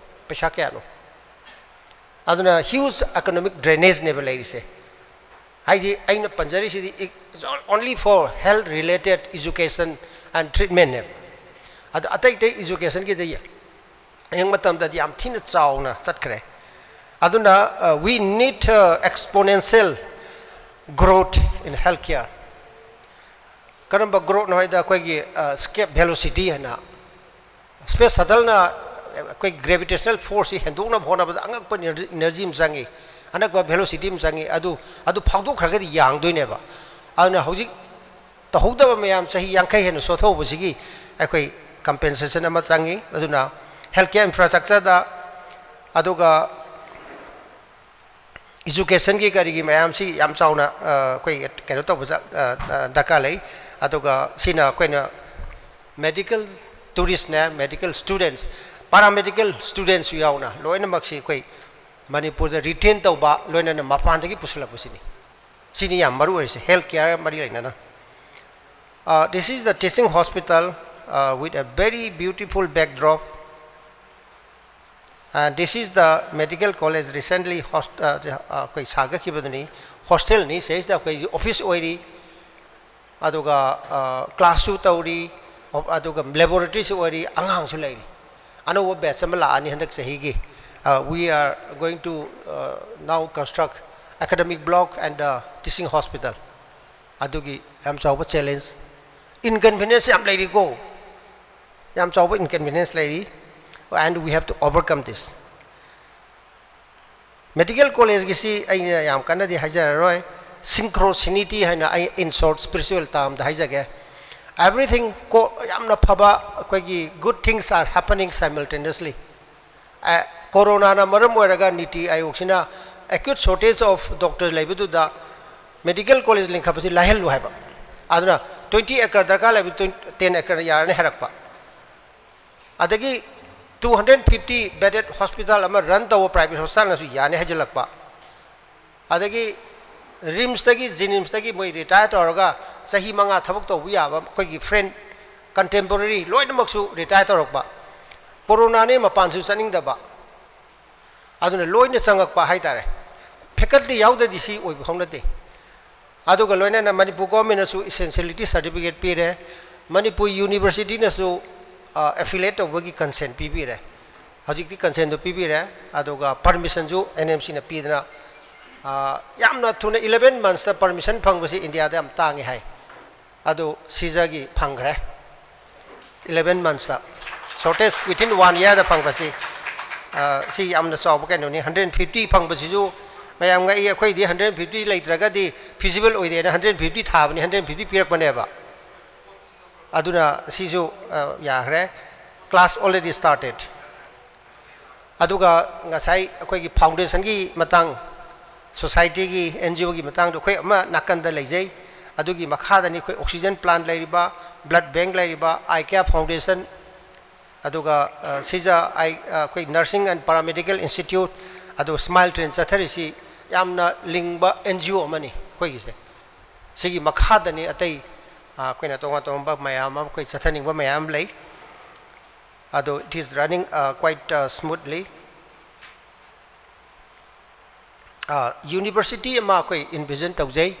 ꯄꯩꯁꯥ ꯀꯌꯥꯅꯣ? ꯑꯗꯨꯅ huge economic drainageꯅꯦꯕ ꯂꯩꯔꯤꯁꯦ꯫ ꯍꯥꯏꯗꯤ ꯑꯩꯅ ꯄꯟꯖꯔꯤꯁꯤꯗꯤ it's only for health related education and treatmentꯅꯦꯕ꯫ ꯑꯗꯣ ꯑꯇꯩ ꯑꯇꯩ educationꯒꯤꯗ ꯌꯦꯡ- ꯌꯦꯡꯕ ꯃꯇꯝꯗꯗꯤ ꯌꯥꯝ ꯊꯤꯅ ꯆꯥꯎꯅ ꯆꯠꯈ꯭ꯔꯦ꯫ ꯑꯗꯨꯅ uh, we need uh, exponential growth in healthcare꯫ ꯀꯔꯝꯕ growthꯅꯣ ꯍꯥꯏꯗ ꯑꯩꯈꯣꯏꯒꯤ uh, escape velocity ꯍꯥꯏꯅ space shuttleꯅ ꯑꯩꯈꯣꯏ gravitational forceꯁꯤ ꯍꯦꯟꯗꯣꯛꯅꯕ ꯍꯣꯠꯅꯕꯗ ꯑꯉꯛꯄ energy ꯑꯃ ꯆꯪꯉꯤ, ꯑꯉꯛꯄ velocity ꯑꯃ ꯆꯪꯉꯤ꯫ ꯑꯗꯨ ꯑꯗꯨ ꯐꯥꯎꯗꯣꯛꯈ꯭ꯔꯒꯗꯤ ꯌꯥꯡꯗꯣꯏꯅꯦꯕ꯫ ꯑꯗꯨꯅ ꯍꯧꯖꯤꯛ ꯇꯧꯍꯧꯗꯕ ꯃꯌꯥꯝ, ꯆꯍꯤ ꯌꯥꯡꯈꯩ ꯍꯦꯟꯅ ꯁꯣꯊꯍꯧꯕꯁꯤꯒꯤ ꯑꯩꯈꯣꯏ compensation ꯑꯃ ꯆꯪꯉꯤ꯫ ꯑꯗꯨꯅ healthcare infrastructureꯗ, ꯑꯗꯨꯒ educationꯒꯤ ꯀꯔꯤꯒꯤ ꯃꯌꯥꯝꯁꯤ ꯌꯥꯝ ꯆꯥꯎꯅ ꯑ, ꯑꯩꯈꯣꯏ ꯀꯩꯅꯣ ꯇꯧꯕ ꯆ- ꯑ, ꯑ, ꯗꯔꯀꯥꯔ ꯂꯩ꯫ ꯑꯗꯨꯒ ꯁꯤꯅ ꯑꯩꯈꯣꯏꯅ medical touristꯅꯦ, medical students, paramedical studentsꯁꯨ ꯌꯥꯎꯅ ꯂꯣꯏꯅꯃꯛꯁꯤ ꯑꯩꯈꯣꯏ ꯃꯅꯤꯄꯨꯔꯗ retain ꯇꯧꯕ, ꯂꯣꯏꯅꯅ ꯃꯄꯥꯟꯗꯒꯤ ꯄꯨꯁꯤꯜꯂꯛꯄꯁꯤꯅꯤ꯫ ꯁꯤꯅꯤ ꯌꯥꯝ ꯃꯔꯨ ꯑꯣꯏꯔꯤꯁꯦ healthcare ꯃꯔꯤ ꯂꯩꯅꯅ꯫ Uh, this is the teaching hospital uh, with a very beautiful backdrop. And this is the medical college recently host, uh, the, uh, ꯑꯩꯈꯣꯏ ꯁꯥꯒꯠꯈꯤꯕꯗꯨꯅꯤ꯫ ꯍꯣꯁꯇꯦꯜꯅꯤ꯫ ꯁꯤꯗꯩꯁꯤꯗ ꯑꯩꯈꯣꯏꯒꯤ ꯑꯣꯐꯤꯁ ꯑꯣꯏꯔꯤ, ꯑꯗꯨꯒ ꯀ꯭ꯂꯥꯁꯁꯨ ꯇꯧꯔꯤ, ꯑꯗꯨꯒ ꯂꯦꯕꯣꯔꯦꯇꯔꯤꯁꯨ ꯑꯣꯏꯔꯤ, ꯑꯉꯥꯡꯁꯨ ꯂꯩꯔꯤ꯫ ꯑꯅꯧꯕ ꯕꯦꯠꯆ ꯑꯃ ꯂꯥꯛꯑꯅꯤ ꯍꯟꯗꯛ ꯆꯍꯤꯒꯤ꯫ We are going to now construct academic block and teaching hospital. ꯑꯗꯨꯒꯤ ꯌꯥꯝ ꯆꯥꯎꯕ ꯆꯦꯂꯦꯟꯖ, ꯏꯟꯀꯟꯚꯤꯅꯤꯌꯦꯟꯁ ꯌꯥꯝ ꯂꯩꯔꯤꯀꯣ, ꯌꯥꯝ ꯆꯥꯎꯕ ꯏꯟꯀꯟꯚꯤꯅꯤꯌꯦꯟꯁ ꯂꯩꯔꯤ꯫ And we have to overcome this. Medical ꯀꯣꯂꯦꯖꯀꯤꯁꯤ ꯑꯩꯅ ꯌꯥꯝ ꯀꯟꯅꯗꯤ ꯍꯥꯏꯖꯔꯔꯣꯏ꯫ ꯁꯤꯡꯀ꯭ꯔꯣꯁꯤꯅꯤꯇꯤ ꯍꯥꯏꯅ ꯑꯩ in short spiritual termꯗ ꯍꯥꯏꯖꯒꯦ꯫ Everything ꯀꯣ ꯌꯥꯝꯅ ꯐꯕ ꯑꯩꯈꯣꯏꯒꯤ good things are happening simultaneously. ꯀꯣꯔꯣꯅꯥꯅ ꯃꯔꯝ ꯑꯣꯏꯔꯒ ꯅꯤꯇꯤ ꯑꯥꯌꯣꯒꯁꯤꯅ acute shortage of doctor ꯂꯩꯕꯗꯨꯗ ꯃꯦꯗꯤꯀꯦꯜ ꯀꯣꯂꯦꯖ ꯂꯤꯡꯈꯠꯄꯁꯤ ꯂꯥꯏꯍꯜꯂꯨ ꯍꯥꯏꯕ꯫ ꯑꯗꯨꯅ twenty acre ꯗꯔꯀꯥꯔ ꯂꯩꯕ ten acre ꯌꯥꯔꯅꯤ ꯍꯥꯏꯔꯛꯄ꯫ ꯑꯗꯒꯤ two hundred fifty bedded hospital ꯑꯃ run ꯇꯧꯕ private hospitalꯅꯁꯨ ꯌꯥꯅꯤ ꯍꯥꯏꯖꯤꯜꯂꯛꯄ꯫ ꯑꯗꯒꯤ ꯔꯤꯝꯁꯇꯒꯤ, ꯖꯤꯅꯤꯝꯁꯇꯒꯤ ꯃꯣꯏ ꯔꯤꯇꯥꯌꯔ ꯇꯧꯔꯒ ꯆꯍꯤ ꯃꯉꯥ ꯊꯕꯛ ꯇꯧꯕ ꯌꯥꯕ ꯑꯩꯈꯣꯏꯒꯤ friend contemporary ꯂꯣꯏꯅꯃꯛꯁꯨ ꯔꯤꯇꯥꯌꯔ ꯇꯧꯔꯛꯄ꯫ ꯀꯣꯔꯣꯅꯥꯅꯤ ꯃꯄꯥꯟꯁꯨ ꯆꯠꯅꯤꯡꯗꯕ꯫ ꯑꯗꯨꯅ ꯂꯣꯏꯅ ꯆꯪꯉꯛꯄ ꯍꯥꯏꯇꯥꯔꯦ꯫ Faculty ꯌꯥꯎꯗꯗꯤ ꯁꯤ ꯑꯣꯏꯕ ꯍꯧꯅꯗꯦ꯫ ꯑꯗꯨꯒ ꯂꯣꯏꯅꯅ ꯃꯅꯤꯄꯨꯔ ꯒꯣꯔꯃꯦꯟꯅꯁꯨ essentiality certificate ꯄꯤꯔꯦ꯫ ꯃꯅꯤꯄꯨꯔ ꯌꯨꯅꯤꯚꯔꯁꯤꯇꯤꯅꯁꯨ affiliate ꯇꯧꯕꯒꯤ consent ꯄꯤꯕꯤꯔꯦ꯫ ꯍꯧꯖꯤꯛꯇꯤ consentꯗꯣ ꯄꯤꯕꯤꯔꯦ꯫ ꯑꯗꯨꯒ ꯄꯔꯃꯤꯁꯟꯁꯨ NMCꯅ ꯄꯤꯗꯅ, ꯌꯥꯝꯅ ꯊꯨꯅ eleven monthsꯇ permission ꯐꯪꯕꯁꯤ ꯏꯟꯗꯤꯌꯥꯗ ꯌꯥꯝ ꯇꯥꯡꯉꯤ ꯍꯥꯏ꯫ ꯑꯗꯨ ꯁꯤꯖꯒꯤ ꯐꯪꯈ꯭ꯔꯦ eleven monthsꯇ꯫ Shortest within one yearꯗ ꯐꯪꯕꯁꯤ, ꯁꯤ ꯌꯥꯝꯅ ꯆꯥꯎꯕ ꯀꯩꯅꯣꯅꯤ꯫ Hundred fifty ꯐꯪꯕꯁꯤꯁꯨ ꯃꯌꯥꯝ ꯉꯛꯏ꯫ ꯑꯩꯈꯣꯏꯗꯤ hundred fifty ꯂꯩꯇ꯭ꯔꯒꯗꯤ feasible ꯑꯣꯏꯗꯦꯅ hundred fifty ꯊꯥꯕꯅꯤ, hundred fifty ꯄꯤꯔꯛꯄꯅꯦꯕ꯫ ꯑꯗꯨꯅ ꯁꯤꯁꯨ ꯌꯥꯈ꯭ꯔꯦ꯫ Class already started. ꯑꯗꯨꯒ ꯉꯁꯥꯏ ꯑꯩꯈꯣꯏꯒꯤ foundationꯒꯤ ꯃꯇꯥꯡ, societyꯒꯤ, NGOꯒꯤ ꯃꯇꯥꯡꯗꯣ ꯑꯩꯈꯣꯏ ꯑꯃ ꯅꯥꯀꯟꯗ ꯂꯩꯖꯩ꯫ ꯑꯗꯨꯒꯤ ꯃꯈꯥꯗꯅꯤ ꯑꯩꯈꯣꯏ oxygen plant ꯂꯩꯔꯤꯕ, blood bank ꯂꯩꯔꯤꯕ, Eye Care Foundation, ꯑꯗꯨꯒ ꯁꯤꯖ ꯑꯩꯈꯣꯏ Nursing and Paramedical Institute, ꯑꯗꯨꯒ Smile Train ꯆꯠꯊꯔꯤꯁꯤ ꯌꯥꯝꯅ ꯂꯤꯡꯕ NGO ꯑꯃꯅꯤ ꯑꯩꯈꯣꯏꯒꯤꯁꯦ꯫ ꯁꯤꯒꯤ ꯃꯈꯥꯗꯅꯤ ꯑꯇꯩ ꯑꯩꯈꯣꯏꯅ ꯇꯣꯉꯥꯟ ꯇꯣꯉꯥꯟꯕ ꯃꯌꯥꯝ ꯑꯃ ꯑꯩꯈꯣꯏ ꯆꯠꯊꯅꯤꯡꯕ ꯃꯌꯥꯝ ꯑꯃ ꯂꯩ꯫ ꯑꯗꯣ it is running quite smoothly. University ꯑꯃ ꯑꯩꯈꯣꯏ ꯏꯟꯚꯤꯖꯟ ꯇꯧꯖꯩ꯫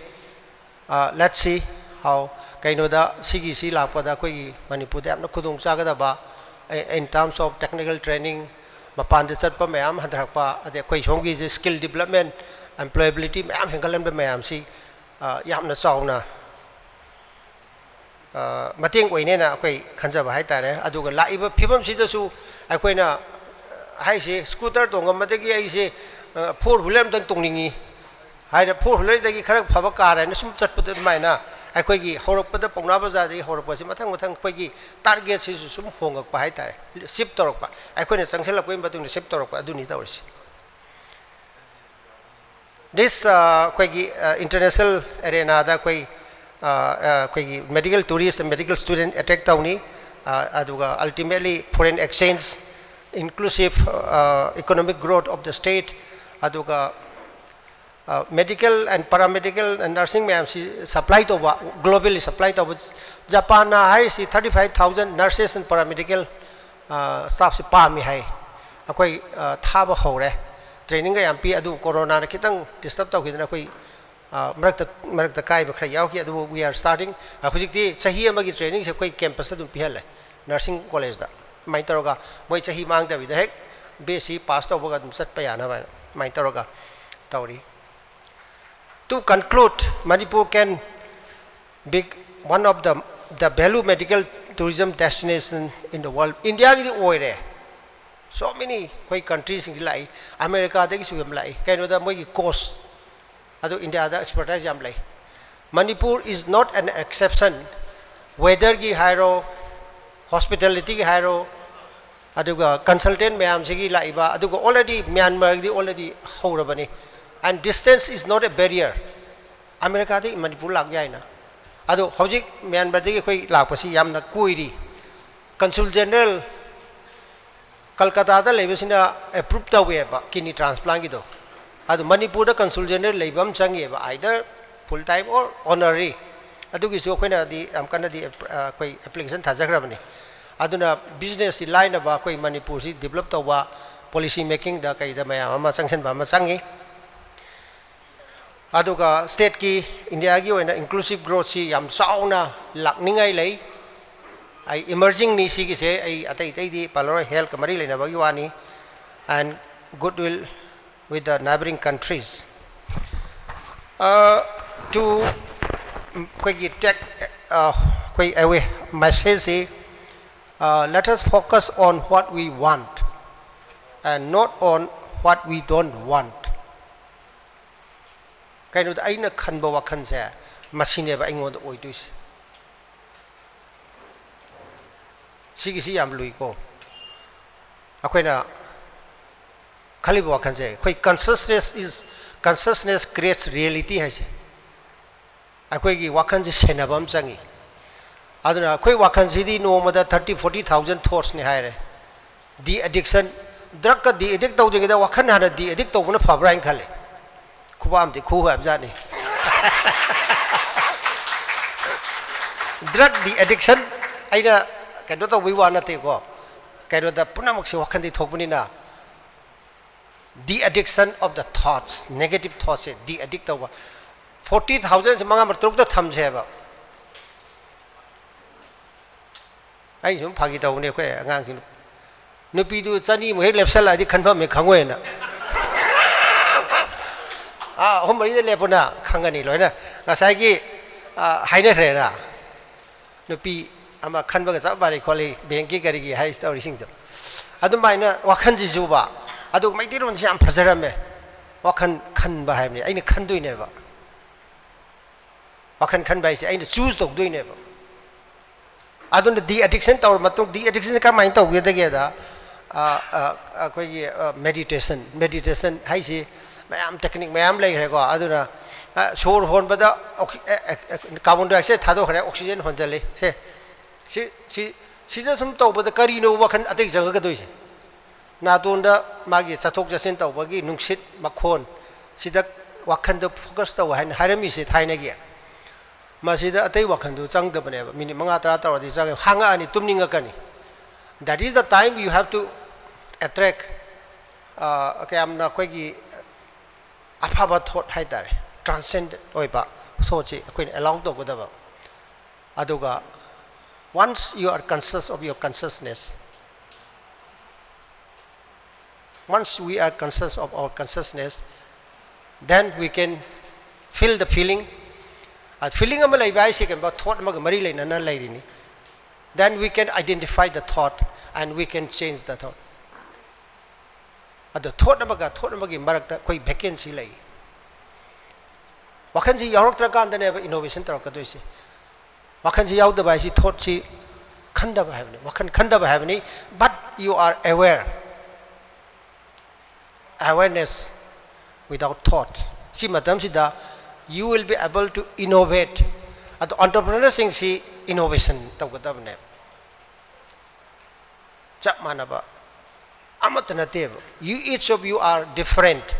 Let's see how, ꯀꯩꯅꯣꯗ ꯁꯤꯒꯤꯁꯤ ꯂꯥꯛꯄꯗ ꯑꯩꯈꯣꯏꯒꯤ ꯃꯅꯤꯄꯨꯔꯗ ꯌꯥꯝꯅ ꯈꯨꯗꯣꯡ ꯆꯥꯒꯗꯕ, in terms of technical training, ꯃꯄꯥꯟꯗ ꯆꯠꯄ ꯃꯌꯥꯝ ꯍꯟꯊꯔꯛꯄ, ꯑꯗꯩ ꯑꯩꯈꯣꯏ ꯁꯣꯝꯒꯤꯁꯦ skill development, employability ꯃꯌꯥꯝ ꯍꯦꯟꯒꯠꯍꯟꯕ ꯃꯌꯥꯝꯁꯤ ꯌꯥꯝꯅ ꯆꯥꯎꯅ ꯃꯇꯦꯡ ꯑꯣꯏꯅꯦꯅ ꯑꯩꯈꯣꯏ ꯈꯟꯖꯕ ꯍꯥꯏꯇꯥꯔꯦ꯫ ꯑꯗꯨꯒ ꯂꯥꯛꯏꯕ ꯐꯤꯕꯝꯁꯤꯗꯁꯨ ꯑꯩꯈꯣꯏꯅ ꯍꯥꯏꯁꯦ, ꯁ꯭ꯀꯨꯇꯔ ꯇꯣꯡꯉꯝꯕꯗꯒꯤ ꯑꯩꯁꯦ ꯐꯣꯔ ꯍ꯭ꯋꯤꯂꯔ ꯑꯝꯇꯪ ꯇꯣꯡꯅꯤꯡꯉꯤ ꯍꯥꯏꯅ, ꯐꯣꯔ ꯍ꯭ꯋꯤꯂꯔꯗꯒꯤ ꯈꯔ ꯐꯕ ꯀꯥꯔ ꯍꯥꯏꯅ ꯁꯨꯝ ꯆꯠꯄꯗ, ꯑꯗꯨꯃꯥꯏꯅ ꯑꯩꯈꯣꯏꯒꯤ ꯍꯧꯔꯛꯄꯗ ꯄꯥꯎꯅꯥ ꯕꯖꯥꯔꯗꯒꯤ ꯍꯧꯔꯛꯄꯁꯤ ꯃꯊꯪ ꯃꯊꯪ ꯑꯩꯈꯣꯏꯒꯤ ꯇꯥꯔꯒꯦꯠꯁꯤꯁꯨ ꯁꯨꯝ ꯍꯣꯡꯉꯛꯄ ꯍꯥꯏꯇꯥꯔꯦ, ꯁꯤꯞ ꯇꯧꯔꯛꯄ, ꯑꯩꯈꯣꯏꯅ ꯆꯪꯁꯤꯜꯂꯛꯄꯒꯤ ꯃꯇꯨꯡꯗ ꯁꯤꯞ ꯇꯧꯔꯛꯄ, ꯑꯗꯨꯅꯤ ꯇꯧꯔꯤꯁꯦ꯫ This ꯑꯩꯈꯣꯏꯒꯤ ꯏꯟꯇꯔꯅꯦꯁꯅꯦꯜ ꯑꯦꯔꯦꯅꯥꯗ ꯑꯩꯈꯣꯏ ꯑꯩꯈꯣꯏꯒꯤ medical tourist, medical student attract ꯇꯧꯅꯤ꯫ ꯑꯗꯨꯒ ultimately foreign exchange, inclusive economic growth of the state, ꯑꯗꯨꯒ medical and paramedical and nursing ꯃꯌꯥꯝꯁꯤ supply ꯇꯧꯕ, globally supply ꯇꯧꯕ꯫ ꯖꯄꯥꯟꯅ ꯍꯥꯏꯔꯤꯁꯤ thirty five thousand nurses and paramedical staffꯁꯤ ꯄꯥꯝꯃꯤ ꯍꯥꯏ꯫ ꯑꯩꯈꯣꯏ ꯊꯥꯕ ꯍꯧꯔꯦ꯫ Trainingꯒ ꯌꯥꯝ ꯄꯤ꯫ ꯑꯗꯨ ꯀꯣꯔꯣꯅꯥꯅ ꯈꯤꯇꯪ disturb ꯇꯧꯈꯤꯗꯅ ꯑꯩꯈꯣꯏ ꯃꯔꯛꯇ ꯃꯔꯛꯇ ꯀꯥꯏꯕ ꯈꯔ ꯌꯥꯎꯈꯤ꯫ ꯑꯗꯨꯕꯨ we are starting, ꯍꯧꯖꯤꯛꯇꯤ ꯆꯍꯤ ꯑꯃꯒꯤ trainingꯁꯦ ꯑꯩꯈꯣꯏ campusꯇ ꯑꯗꯨꯝ ꯄꯤꯍꯜꯂꯦ, nursing collegeꯇ꯫ ꯑꯗꯨꯃꯥꯏꯅ ꯇꯧꯔꯒ ꯃꯣꯏ ꯆꯍꯤ ꯃꯥꯡꯗꯕꯤꯗ ꯍꯦꯛ BSc pass ꯇꯧꯕꯒ ꯑꯗꯨꯝ ꯆꯠꯄ ꯌꯥꯅꯕ ꯍꯥꯏꯅ ꯑꯗꯨꯃꯥꯏꯅ ꯇꯧꯔꯒ ꯇꯧꯔꯤ꯫ To conclude, Manipur can be one of the, the value medical tourism destination in the world. ꯏꯟꯗꯤꯌꯥꯒꯤꯗꯤ ꯑꯣꯏꯔꯦ꯫ So many ꯑꯩꯈꯣꯏ countryꯁꯤꯡꯁꯤ ꯂꯥꯛꯏ, ꯑꯃꯦꯔꯤꯀꯥꯗꯒꯤꯁꯨ ꯌꯥꯝ ꯂꯥꯛꯏ꯫ ꯀꯩꯅꯣꯗ ꯃꯣꯏꯒꯤ cost ꯑꯗꯨ ꯏꯟꯗꯤꯌꯥꯗ expertise ꯌꯥꯝ ꯂꯩ꯫ Manipur is not an exception. Weatherꯒꯤ ꯍꯥꯏꯔꯣ, hospitalityꯒꯤ ꯍꯥꯏꯔꯣ, ꯑꯗꯨꯒ consultant ꯃꯌꯥꯝꯁꯤꯒꯤ ꯂꯥꯛꯏꯕ, ꯑꯗꯨꯒ already ꯃ꯭ꯌꯥꯟꯃꯥꯔꯒꯤꯗꯤ already ꯍꯧꯔꯕꯅꯤ꯫ And distance is not a barrier. ꯑꯃꯦꯔꯤꯀꯥꯗꯒꯤ Manipur ꯂꯥꯛ ꯌꯥꯏꯅ꯫ ꯑꯗꯣ ꯍꯧꯖꯤꯛ ꯃ꯭ꯌꯥꯟꯃꯥꯔꯗꯒꯤ ꯑꯩꯈꯣꯏ ꯂꯥꯛꯄꯁꯤ ꯌꯥꯝꯅ ꯀꯨꯏꯔꯤ꯫ Consul General ꯀꯜꯀꯇꯥꯗ ꯂꯩꯕꯁꯤꯅ approve ꯇꯧꯋꯦꯕ kidney transplantꯒꯤꯗꯣ꯫ ꯑꯗꯣ ꯃꯅꯤꯄꯨꯔꯗ consul general ꯂꯩꯕ ꯑꯃ ꯆꯪꯉꯦꯕ, either full time or honorary꯫ ꯑꯗꯨꯒꯤꯁꯨ ꯑꯩꯈꯣꯏꯅꯗꯤ ꯌꯥꯝ ꯀꯟꯅꯗꯤ ꯑꯦꯄ-, ꯑ, ꯑꯩꯈꯣꯏ application ꯊꯥꯖꯈ꯭ꯔꯕꯅꯤ꯫ ꯑꯗꯨꯅ businessꯁꯤ ꯂꯥꯏꯅꯕ ꯑꯩꯈꯣꯏ ꯃꯅꯤꯄꯨꯔꯁꯤ develop ꯇꯧꯕ, policy makingꯗ ꯀꯩꯗ ꯃꯌꯥꯝ ꯑꯃ ꯆꯪꯁꯤꯟꯕ ꯑꯃ ꯆꯪꯉꯤ꯫ ꯑꯗꯨꯒ ꯁ꯭ꯇꯦꯠꯀꯤ, ꯏꯟꯗꯤꯌꯥꯒꯤ ꯑꯣꯏꯅ inclusive growthꯁꯤ ꯌꯥꯝ ꯆꯥꯎꯅ ꯂꯥꯛꯅꯤꯡꯉꯥꯏ ꯂꯩ꯫ ꯑꯩ ꯏꯃꯔꯖꯤꯡꯅꯤ ꯁꯤꯒꯤꯁꯦ, ꯑꯩ ꯑꯇꯩ ꯑꯇꯩꯗꯤ ꯄꯜꯂꯔꯣꯏ, ꯍꯦꯜꯊꯀ ꯃꯔꯤ ꯂꯩꯅꯕꯒꯤ ꯋꯥꯅꯤ꯫ And goodwill with the neighboring countries. Uh, to ꯑꯩꯈꯣꯏꯒꯤ ꯇꯦꯛ ꯑꯩꯈꯣꯏ away ꯃꯦꯁꯦꯖꯁꯤ, let us focus on what we want and not on what we don't want. ꯀꯩꯅꯣꯗ ꯑꯩꯅ ꯈꯟꯕ ꯋꯥꯈꯜꯁꯦ ꯃꯁꯤꯅꯦꯕ ꯑꯩꯉꯣꯟꯗ ꯑꯣꯏꯗꯣꯏꯁꯦ꯫ ꯁꯤꯒꯤꯁꯤ ꯌꯥꯝ ꯂꯨꯏꯀꯣ꯫ ꯑꯩꯈꯣꯏꯅ ꯈꯜꯂꯤꯕ ꯋꯥꯈꯜꯁꯦ, ꯑꯩꯈꯣꯏ consciousness is, consciousness creates reality ꯍꯥꯏꯁꯦ꯫ ꯑꯩꯈꯣꯏꯒꯤ ꯋꯥꯈꯜꯁꯦ ꯁꯦꯟꯅꯕ ꯑꯃ ꯆꯪꯉꯤ꯫ ꯑꯗꯨꯅ ꯑꯩꯈꯣꯏ ꯋꯥꯈꯜꯁꯤꯗꯤ ꯅꯣꯡꯃꯗ thirty forty thousand thoughtsꯅꯤ ꯍꯥꯏꯔꯦ꯫ De-addiction, drugꯀ de-addict ꯇꯧꯗ꯭ꯔꯤꯉꯩꯗ ꯋꯥꯈꯜ ꯍꯥꯟꯅ de-addict ꯇꯧꯕꯅ ꯐꯕ꯭ꯔꯥ ꯍꯥꯏꯅ ꯈꯜꯂꯦ꯫ ꯈꯨꯕꯥꯛ ꯑꯃꯗꯤ ꯈꯨ ꯍꯥꯏꯕꯖꯥꯠꯅꯤ꯫ Drug de-addiction ꯑꯩꯅ ꯀꯩꯅꯣ ꯇꯧꯕꯒꯤ ꯋꯥ ꯅꯠꯇꯦꯀꯣ, ꯀꯩꯅꯣꯗ ꯄꯨꯝꯅꯃꯛꯁꯦ ꯋꯥꯈꯜꯗꯤ ꯊꯣꯛꯄꯅꯤꯅ꯫ De-addiction of the thoughts, negative thougtsꯁꯦ de-addict ꯇꯧꯕ꯫ Forty thousandꯁꯦ ꯃꯉꯥ ꯃꯔꯛ ꯇꯔꯨꯛꯇ ꯊꯝꯁꯦ ꯍꯥꯏꯕ꯫ ꯑꯩ ꯁꯨꯝ ꯐꯥꯒꯤ ꯇꯧꯕꯅꯦ, ꯑꯩꯈꯣꯏ ꯑꯉꯥꯡꯁꯤꯡ, ꯅꯨꯄꯤꯗꯨ ꯆꯅꯤꯃꯨꯛ ꯍꯦꯛ ꯂꯦꯞꯁꯜꯂꯛꯑꯗꯤ ꯈꯟꯐꯝ ꯍꯦꯛ ꯈꯪꯉꯣꯏꯅ꯫ ꯑꯥ, ꯑꯍꯨꯝ ꯃꯔꯤꯗ ꯂꯦꯞꯄꯨꯅ ꯈꯪꯒꯅꯤ ꯂꯣꯏꯅ꯫ ꯉꯁꯥꯏꯒꯤ, ꯑꯥ, ꯍꯥꯏꯅꯈ꯭ꯔꯦꯅ, ꯅꯨꯄꯤ ꯑꯃ ꯈꯟꯕꯒ ꯆꯞ ꯃꯥꯟꯅꯩ ꯈꯣꯠꯂꯤ, ꯕꯦꯡꯀꯤ ꯀꯔꯤꯒꯤ ꯍꯥꯏꯁꯤ ꯇꯧꯔꯤꯁꯤꯡꯗꯣ꯫ ꯑꯗꯨꯃꯥꯏꯅ ꯋꯥꯈꯜꯁꯤꯁꯨꯕ, ꯑꯗꯨꯒ ꯃꯩꯇꯩꯂꯣꯟꯁꯤ ꯌꯥꯝ ꯐꯖꯔꯝꯃꯦ꯫ ꯋꯥꯈꯜ ꯈꯟꯕ ꯍꯥꯏꯕꯅꯤ, ꯑꯩꯅ ꯈꯟꯗꯣꯏꯅꯦꯕ꯫ ꯋꯥꯈꯜ ꯈꯟꯕ ꯍꯥꯏꯁꯦ ꯑꯩꯅ choose ꯇꯧꯗꯣꯏꯅꯦꯕ꯫ ꯑꯗꯨꯅ de-addiction ꯇꯧꯔ ꯃꯇꯨꯡ, de-addictionꯁꯦ ꯀꯔꯝꯍꯥꯏꯅ ꯇꯧꯒꯗꯒꯦꯗ, ꯑ, ꯑ, ꯑꯩꯈꯣꯏꯒꯤ, ꯑ, meditation, meditation ꯍꯥꯏꯁꯤ ꯃꯌꯥꯝ technique ꯃꯌꯥꯝ ꯂꯩꯈ꯭ꯔꯦꯀꯣ꯫ ꯑꯗꯨꯅ, ꯑ, ꯁꯣꯔ ꯍꯣꯟꯕꯗ ꯑꯣꯛꯁꯤ-, ꯑꯦ, ꯑꯦ, ꯑꯦ, carbon dioxide ꯊꯥꯗꯣꯛꯈ꯭ꯔꯦ, oxygen ꯍꯣꯟꯖꯜꯂꯤ꯫ ꯁꯦ, ꯁꯤ, ꯁꯤ, ꯁꯤꯗ ꯁꯨꯝ ꯇꯧꯕꯗ ꯀꯔꯤꯅꯣ ꯋꯥꯈꯜ ꯑꯇꯩ ꯆꯪꯉꯛꯀꯗꯣꯏꯁꯦ? ꯅꯥꯇꯣꯟꯗ ꯃꯥꯒꯤ ꯆꯠꯊꯣꯛ ꯆꯠꯁꯤꯟ ꯇꯧꯕꯒꯤ ꯅꯨꯡꯁꯤꯠ ꯃꯈꯣꯟ, ꯁꯤꯗ ꯋꯥꯈꯜꯗ focus ꯇꯧ ꯍꯥꯏꯅ ꯍꯥꯏꯔꯝꯃꯤꯁꯦ ꯊꯥꯏꯅꯒꯤ꯫ ꯃꯁꯤꯗ ꯑꯇꯩ ꯋꯥꯈꯜꯗꯨ ꯆꯪꯗꯕꯅꯦꯕ, ꯃꯤꯅꯤꯠ ꯃꯉꯥ ꯇꯔꯥ ꯇꯧꯔꯗꯤ ꯆꯪꯉꯦ, ꯍꯥꯡꯉꯛꯑꯅꯤ, ꯇꯨꯝꯅꯤꯡꯉꯛꯀꯅꯤ꯫ That is the time you have to attract, ꯑ, ꯀꯌꯥꯝꯅ ꯑꯩꯈꯣꯏꯒꯤ ꯑꯐꯕ thought ꯍꯥꯏꯇꯥꯔꯦ꯫ transcend ꯑꯣꯏꯕ ꯊꯣꯠꯁꯤ ꯑꯩꯈꯣꯏꯅ allow ꯇꯧꯒꯗꯕ꯫ ꯑꯗꯨꯒ once you are conscious of your consciousness, once we are conscious of our consciousness, then we can feel the feeling. Feeling ꯑꯃ ꯂꯩꯕ ꯍꯥꯏꯁꯦ ꯀꯩꯒꯨꯝꯕ thought ꯑꯃꯒ ꯃꯔꯤ ꯂꯩꯅꯅ ꯂꯩꯔꯤꯅꯤ. Then we can identify the thought and we can change the thought. ꯑꯗꯣ thought ꯑꯃꯒ thought ꯑꯃꯒꯤ ꯃꯔꯛꯇ ꯑꯩꯈꯣꯏ vacancy ꯂꯩ꯫ ꯋꯥꯈꯜꯁꯤ ꯌꯥꯎꯔꯛꯇ꯭ꯔꯀꯥꯟꯗꯅꯦꯕ innovation ꯇꯧꯔꯛꯀꯗꯣꯏꯁꯦ꯫ ꯋꯥꯈꯜꯁꯤ ꯌꯥꯎꯗꯕ ꯍꯥꯏꯁꯤ thoughtꯁꯤ ꯈꯟꯗꯕ ꯍꯥꯏꯕꯅꯤ, ꯋꯥꯈꯜ ꯈꯟꯗꯕ ꯍꯥꯏꯕꯅꯤ꯫ But you are aware. Awareness without thought. ꯁꯤ ꯃꯇꯝꯁꯤꯗ you will be able to innovate. ꯑꯗꯣ entrepreneurꯁꯤꯡꯁꯤ innovation ꯇꯧꯒꯗꯕꯅꯦꯕ꯫ ꯆꯞ ꯃꯥꯟꯅꯕ ꯑꯃꯠꯇ ꯅꯠꯇꯦꯕ꯫ You, each of you are different.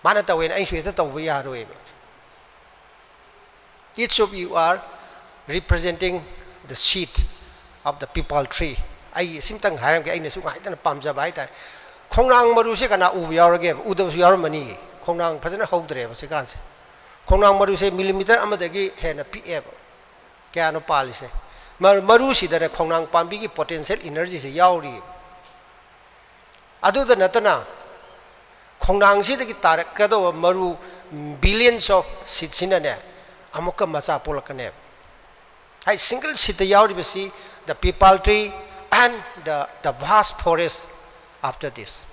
ꯃꯥꯅ ꯇꯧꯋꯦꯅ ꯑꯩꯁꯨ ꯍꯦꯛꯇ ꯇꯧꯕ ꯌꯥꯔꯣꯏꯕ꯫ Each of you are representing the seed of the peepal tree. ꯑꯩ ꯁꯤꯝꯇꯪ ꯍꯥꯏꯔꯝꯒꯦ, ꯑꯩꯅꯁꯨ ꯉꯥꯏꯗꯅ ꯄꯥꯝꯖꯕ ꯍꯥꯏꯇꯥꯔꯦ꯫ ꯈꯣꯡꯅꯥꯡ ꯃꯔꯨꯁꯦ ꯀꯅꯥ ꯎꯕ ꯌꯥꯎꯔꯒꯦꯕ? ꯎꯗꯕꯁꯨ ꯌꯥꯎꯔꯝꯃꯅꯤ꯫ ꯈꯣꯡꯅꯥꯡ ꯐꯖꯅ ꯍꯧꯗ꯭ꯔꯦꯕ ꯍꯧꯖꯤꯛꯀꯥꯟꯁꯦ꯫ ꯈꯣꯡꯅꯥꯡ ꯃꯔꯨꯁꯦ millimeter ꯑꯃꯗꯒꯤ ꯍꯦꯟꯅ ꯄꯤꯛꯑꯦꯕ꯫ ꯀꯌꯥꯅꯣ ꯄꯥꯜꯂꯤꯁꯦ? ꯃꯔꯨꯁꯤꯗꯅꯦ ꯈꯣꯡꯅꯥꯡ ꯄꯥꯝꯕꯤꯒꯤ potential energyꯁꯦ ꯌꯥꯎꯔꯤꯕ꯫ ꯑꯗꯨꯗ ꯅꯠꯇꯅ ꯈꯣꯡꯅꯥꯡꯁꯤꯗꯒꯤ ꯇꯥꯔꯛꯀꯗꯧꯕ ꯃꯔꯨ billions of seedꯁꯤꯅꯅꯦ ꯑꯃꯨꯛꯀ ꯃꯆꯥ ꯄꯣꯛꯂꯛꯀꯅꯦꯕ꯫ ꯍꯥꯏ single seedꯇ ꯌꯥꯎꯔꯤꯕꯁꯤ the peepal tree and the, the vast forest after this.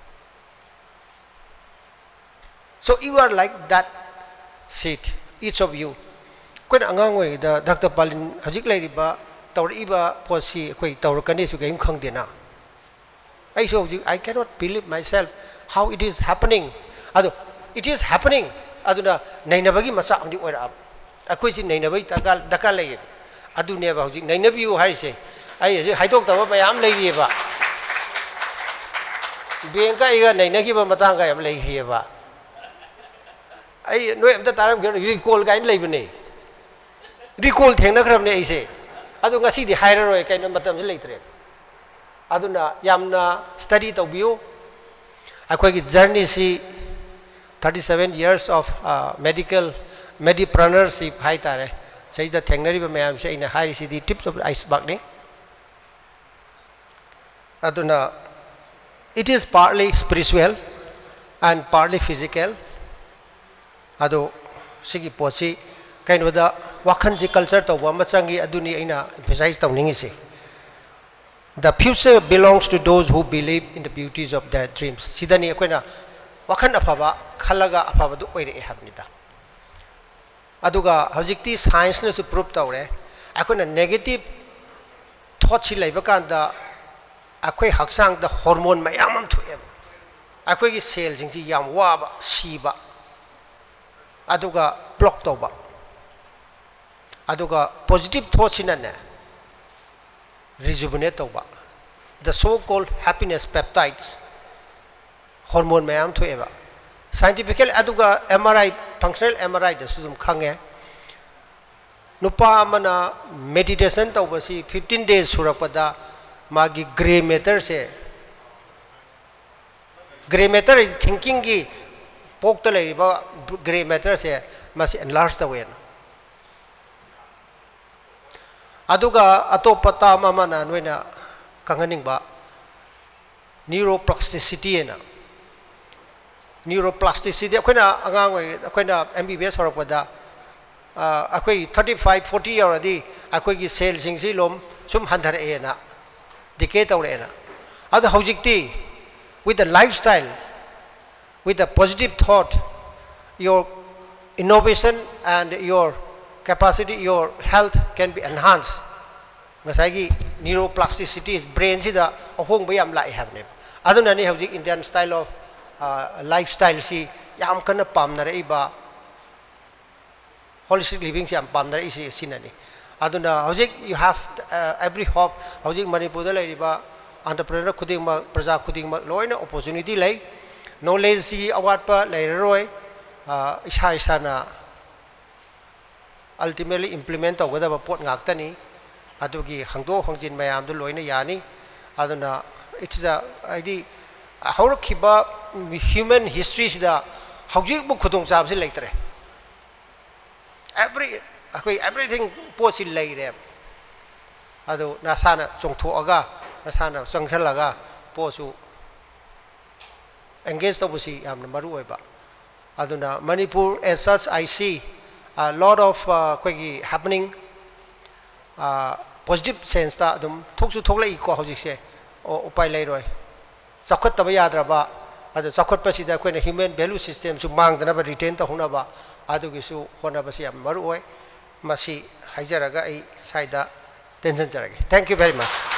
So you are like that seed, each of you. ꯑꯩꯈꯣꯏꯅ ꯑꯉꯥꯡ ꯑꯣꯏꯔꯤꯉꯩꯗ ꯗꯥꯛꯇꯔ ꯄꯥꯂꯤꯟ ꯍꯧꯖꯤꯛ ꯂꯩꯔꯤꯕ ꯇꯧꯔꯛꯏꯕ ꯄꯣꯠꯁꯤ ꯑꯩꯈꯣꯏ ꯇꯧꯔꯛꯀꯅꯤꯁꯨ ꯀꯔꯤꯝ ꯈꯪꯗꯦꯅ꯫ ꯑꯩꯁꯨ ꯍꯧꯖꯤꯛ I cannot believe myself how it is happening. ꯑꯗꯣ it is happening. ꯑꯗꯨꯅ ꯅꯩꯅꯕꯒꯤ ꯃꯆꯥꯛ ꯑꯃꯗꯤ ꯑꯣꯏꯔꯛꯑꯕ꯫ ꯑꯩꯈꯣꯏꯁꯤ ꯅꯩꯅꯕꯒꯤ ꯗꯔꯀꯥꯔ ꯗꯔꯀꯥꯔ ꯂꯩꯌꯦꯕ꯫ ꯑꯗꯨꯅꯦꯕ ꯍꯧꯖꯤꯛ ꯅꯩꯅꯕꯤꯌꯨ ꯍꯥꯏꯔꯤꯁꯦ꯫ ꯑꯩ ꯍꯧꯖꯤꯛ ꯍꯥꯏꯗꯣꯛꯇꯕ ꯃꯌꯥꯝ ꯂꯩꯔꯤꯑꯕ꯫ ꯕꯦꯡꯀ ꯑꯩꯒ ꯅꯩꯅꯈꯤꯕ ꯃꯇꯥꯡꯒ ꯌꯥꯝ ꯂꯩꯔꯤꯑꯕ꯫ ꯑꯩ ꯅꯣꯏ ꯑꯝꯇ ꯇꯥꯔꯝꯈꯤꯔꯣꯏ, recall ꯀꯥꯏꯅ ꯂꯩꯕꯅꯦ꯫ Recall ꯊꯦꯡꯅꯈ꯭ꯔꯕꯅꯦ ꯑꯩꯁꯦ꯫ ꯑꯗꯨ ꯉꯁꯤꯗꯤ ꯍꯥꯏꯔꯔꯣꯏ, ꯀꯩꯅꯣ ꯃꯇꯝꯁꯤ ꯂꯩꯇ꯭ꯔꯦ꯫ ꯑꯗꯨꯅ ꯌꯥꯝꯅ study ꯇꯧꯕꯤꯌꯨ꯫ ꯑꯩꯈꯣꯏꯒꯤ journeyꯁꯤ thirty seven years of medical medipreneurship ꯍꯥꯏ ꯇꯥꯔꯦ꯫ ꯁꯤꯗ ꯊꯦꯡꯅꯔꯤꯕ ꯃꯌꯥꯝꯁꯦ ꯑꯩꯅ ꯍꯥꯏꯔꯤꯁꯤꯗꯤ tip of icebergꯅꯤ꯫ ꯑꯗꯨꯅ it is partly spiritual and partly physical꯫ ꯑꯗꯣ ꯁꯤꯒꯤ ꯄꯣꯠꯁꯤ ꯀꯩꯅꯣꯗ ꯋꯥꯈꯜꯁꯤ ꯀꯜꯆꯔ ꯇꯧꯕ ꯑꯃ ꯆꯪꯉꯤ꯫ ꯑꯗꯨꯅꯤ ꯑꯩꯅ emphasize ꯇꯧꯅꯤꯡꯉꯤꯁꯦ꯫ The future belongs to those who believe in the beauties of their dreams꯫ ꯁꯤꯗꯅꯤ ꯑꯩꯈꯣꯏꯅ ꯋꯥꯈꯜ ꯑꯐꯕ ꯈꯜꯂꯒ ꯑꯐꯕꯗꯨ ꯑꯣꯏꯔꯛꯑꯦ ꯍꯥꯏꯕꯅꯤꯗ꯫ ꯑꯗꯨꯒ ꯍꯧꯖꯤꯛꯇꯤ scienceꯅꯁꯨ prove ꯇꯧꯔꯦ꯫ ꯑꯩꯈꯣꯏꯅ negative thoughtꯁꯤ ꯂꯩꯕ ꯀꯥꯟꯗ ꯑꯩꯈꯣꯏ ꯍꯛꯆꯥꯡꯗ hormone ꯃꯌꯥꯝ ꯑꯃ ꯊꯣꯛꯑꯦꯕ꯫ ꯑꯩꯈꯣꯏꯒꯤ cellꯁꯤꯡꯁꯤ ꯌꯥꯝ ꯋꯥꯕ, ꯁꯤꯕ, ꯑꯗꯨꯒ block ꯇꯧꯕ꯫ ꯑꯗꯨꯒ positive thoughtꯁꯤꯅꯅꯦ rejuvenate ꯇꯧꯕ꯫ The so called happiness peptides, hormone ꯃꯌꯥꯝ ꯊꯣꯛꯑꯦꯕ꯫ Scientifically ꯑꯗꯨꯒ MRI, functional MRIꯗꯁꯨ ꯑꯗꯨꯝ ꯈꯪꯉꯦ꯫ ꯅꯨꯄꯥ ꯑꯃꯅ meditation ꯇꯧꯕꯁꯤ fifteen days ꯁꯨꯔꯛꯄꯗ ꯃꯥꯒꯤ grey matterꯁꯦ, grey matter ꯍꯥꯏꯗꯤ thinkingꯒꯤ ꯀꯣꯛꯇ ꯂꯩꯔꯤꯕ grey matterꯁꯦ ꯃꯁꯤ enlarge ꯇꯧꯋꯦꯅ꯫ ꯑꯗꯨꯒ ꯑꯇꯣꯞꯄ term ꯑꯃꯅ ꯅꯣꯏꯅ ꯈꯪꯍꯟꯅꯤꯡꯕ neuroplasticity ꯍꯥꯏꯅ꯫ Neuroplasticity ꯑꯩꯈꯣꯏꯅ ꯑꯉꯥꯡ ꯑꯣꯏꯔꯤ, ꯑꯩꯈꯣꯏꯅ MBBS ꯍꯧꯔꯛꯄꯗ ꯑꯩꯈꯣꯏ thirty five forty ꯌꯧꯔꯗꯤ ꯑꯩꯈꯣꯏꯒꯤ cellꯁꯤꯡꯁꯤ ꯂꯣꯝ ꯁꯨꯝ ꯍꯟꯊꯔꯛꯑꯦꯅ, decay ꯇꯧꯔꯛꯑꯦꯅ꯫ ꯑꯗꯣ ꯍꯧꯖꯤꯛꯇꯤ with the lifestyle, with the positive thought, your innovation and your capacity, your health can be enhanced꯫ ꯉꯁꯥꯏꯒꯤ neuroplasticity brainꯁꯤꯗ ꯑꯍꯣꯡꯕ ꯌꯥꯝ ꯂꯥꯛꯑꯦ ꯍꯥꯏꯕꯅꯦꯕ꯫ ꯑꯗꯨꯅꯅꯤ ꯍꯧꯖꯤꯛ Indian style of lifestyleꯁꯤ ꯌꯥꯝ ꯀꯟꯅ ꯄꯥꯝꯅꯔꯛꯏꯕ, holistic livingꯁꯤ ꯌꯥꯝ ꯄꯥꯝꯅꯔꯛꯏꯁꯤ ꯁꯤꯅꯅꯤ꯫ ꯑꯗꯨꯅ ꯍꯧꯖꯤꯛ you have every hope꯫ ꯍꯧꯖꯤꯛ ꯃꯅꯤꯄꯨꯔꯗ ꯂꯩꯔꯤꯕ entrepreneur ꯈꯨꯗꯤꯡꯃꯛ, ꯄ꯭ꯔꯖꯥ ꯈꯨꯗꯤꯡꯃꯛ ꯂꯣꯏꯅ opportunity ꯂꯩ꯫ Knowledgeꯁꯤ ꯑꯋꯥꯠꯄ ꯂꯩꯔꯔꯣꯏ꯫ ꯏꯁꯥ ꯏꯁꯥꯅ ultimately implement ꯇꯧꯒꯗꯕ ꯄꯣꯠ ꯉꯥꯛꯇꯅꯤ꯫ ꯑꯗꯨꯒꯤ ꯍꯪꯗꯣꯛ ꯍꯪꯖꯤꯟ ꯃꯌꯥꯝꯗꯨ ꯂꯣꯏꯅ ꯌꯥꯅꯤ꯫ ꯑꯗꯨꯅ it's a, ꯍꯥꯏꯗꯤ ꯍꯧꯔꯛꯈꯤꯕ human historyꯁꯤꯗ ꯍꯧꯖꯤꯛ ꯑꯃꯨꯛ ꯈꯨꯗꯣꯡꯆꯥꯕꯁꯤ ꯂꯩꯇ꯭ꯔꯦ꯫ ꯑꯦꯕ꯭ꯔꯤ ꯑꯩꯈꯣꯏ ꯑꯦꯕ꯭ꯔꯤꯊꯤꯡ ꯄꯣꯠꯁꯤ ꯂꯩꯔꯦꯕ꯫ ꯑꯗꯨ ꯅꯁꯥꯅ ꯆꯣꯡꯊꯣꯛꯑꯒ, ꯅꯁꯥꯅ ꯆꯪꯁꯜꯂꯒ ꯄꯣꯠꯁꯨ ꯑꯦꯡꯒꯦꯖ ꯇꯧꯕꯁꯤ ꯌꯥꯝꯅ ꯃꯔꯨ ꯑꯣꯏꯕ꯫ ꯑꯗꯨꯅ Manipur, as such, I see a lot of, ꯑ, ꯑꯩꯈꯣꯏꯒꯤ happening, ꯄꯣꯖꯤꯇꯤꯕ ꯁꯦꯟꯁꯇ ꯑꯗꯨꯝ ꯊꯣꯛꯁꯨ ꯊꯣꯛꯂꯛꯏꯀꯣ ꯍꯧꯖꯤꯛꯁꯦ꯫ ꯑꯣ, ꯎꯄꯥꯏ ꯂꯩꯔꯣꯏ꯫ ꯆꯥꯎꯈꯠꯇꯕ ꯌꯥꯗ꯭ꯔꯕ, ꯑꯗꯣ ꯆꯥꯎꯈꯠꯄꯁꯤꯗ ꯑꯩꯈꯣꯏꯅ human value systemꯁꯨ ꯃꯥꯡꯗꯅꯕ, ꯔꯤꯇꯦꯟ ꯇꯧꯍꯧꯅꯕ, ꯑꯗꯨꯒꯤꯁꯨ ꯍꯣꯠꯅꯕꯁꯤ ꯌꯥꯝ ꯃꯔꯨ ꯑꯣꯏ꯫ ꯃꯁꯤ ꯍꯥꯏꯖꯔꯒ ꯑꯩ ꯁ꯭ꯋꯥꯏꯗ ꯇꯦꯟꯁꯤꯟꯖꯔꯒꯦ꯫ Thank you very much.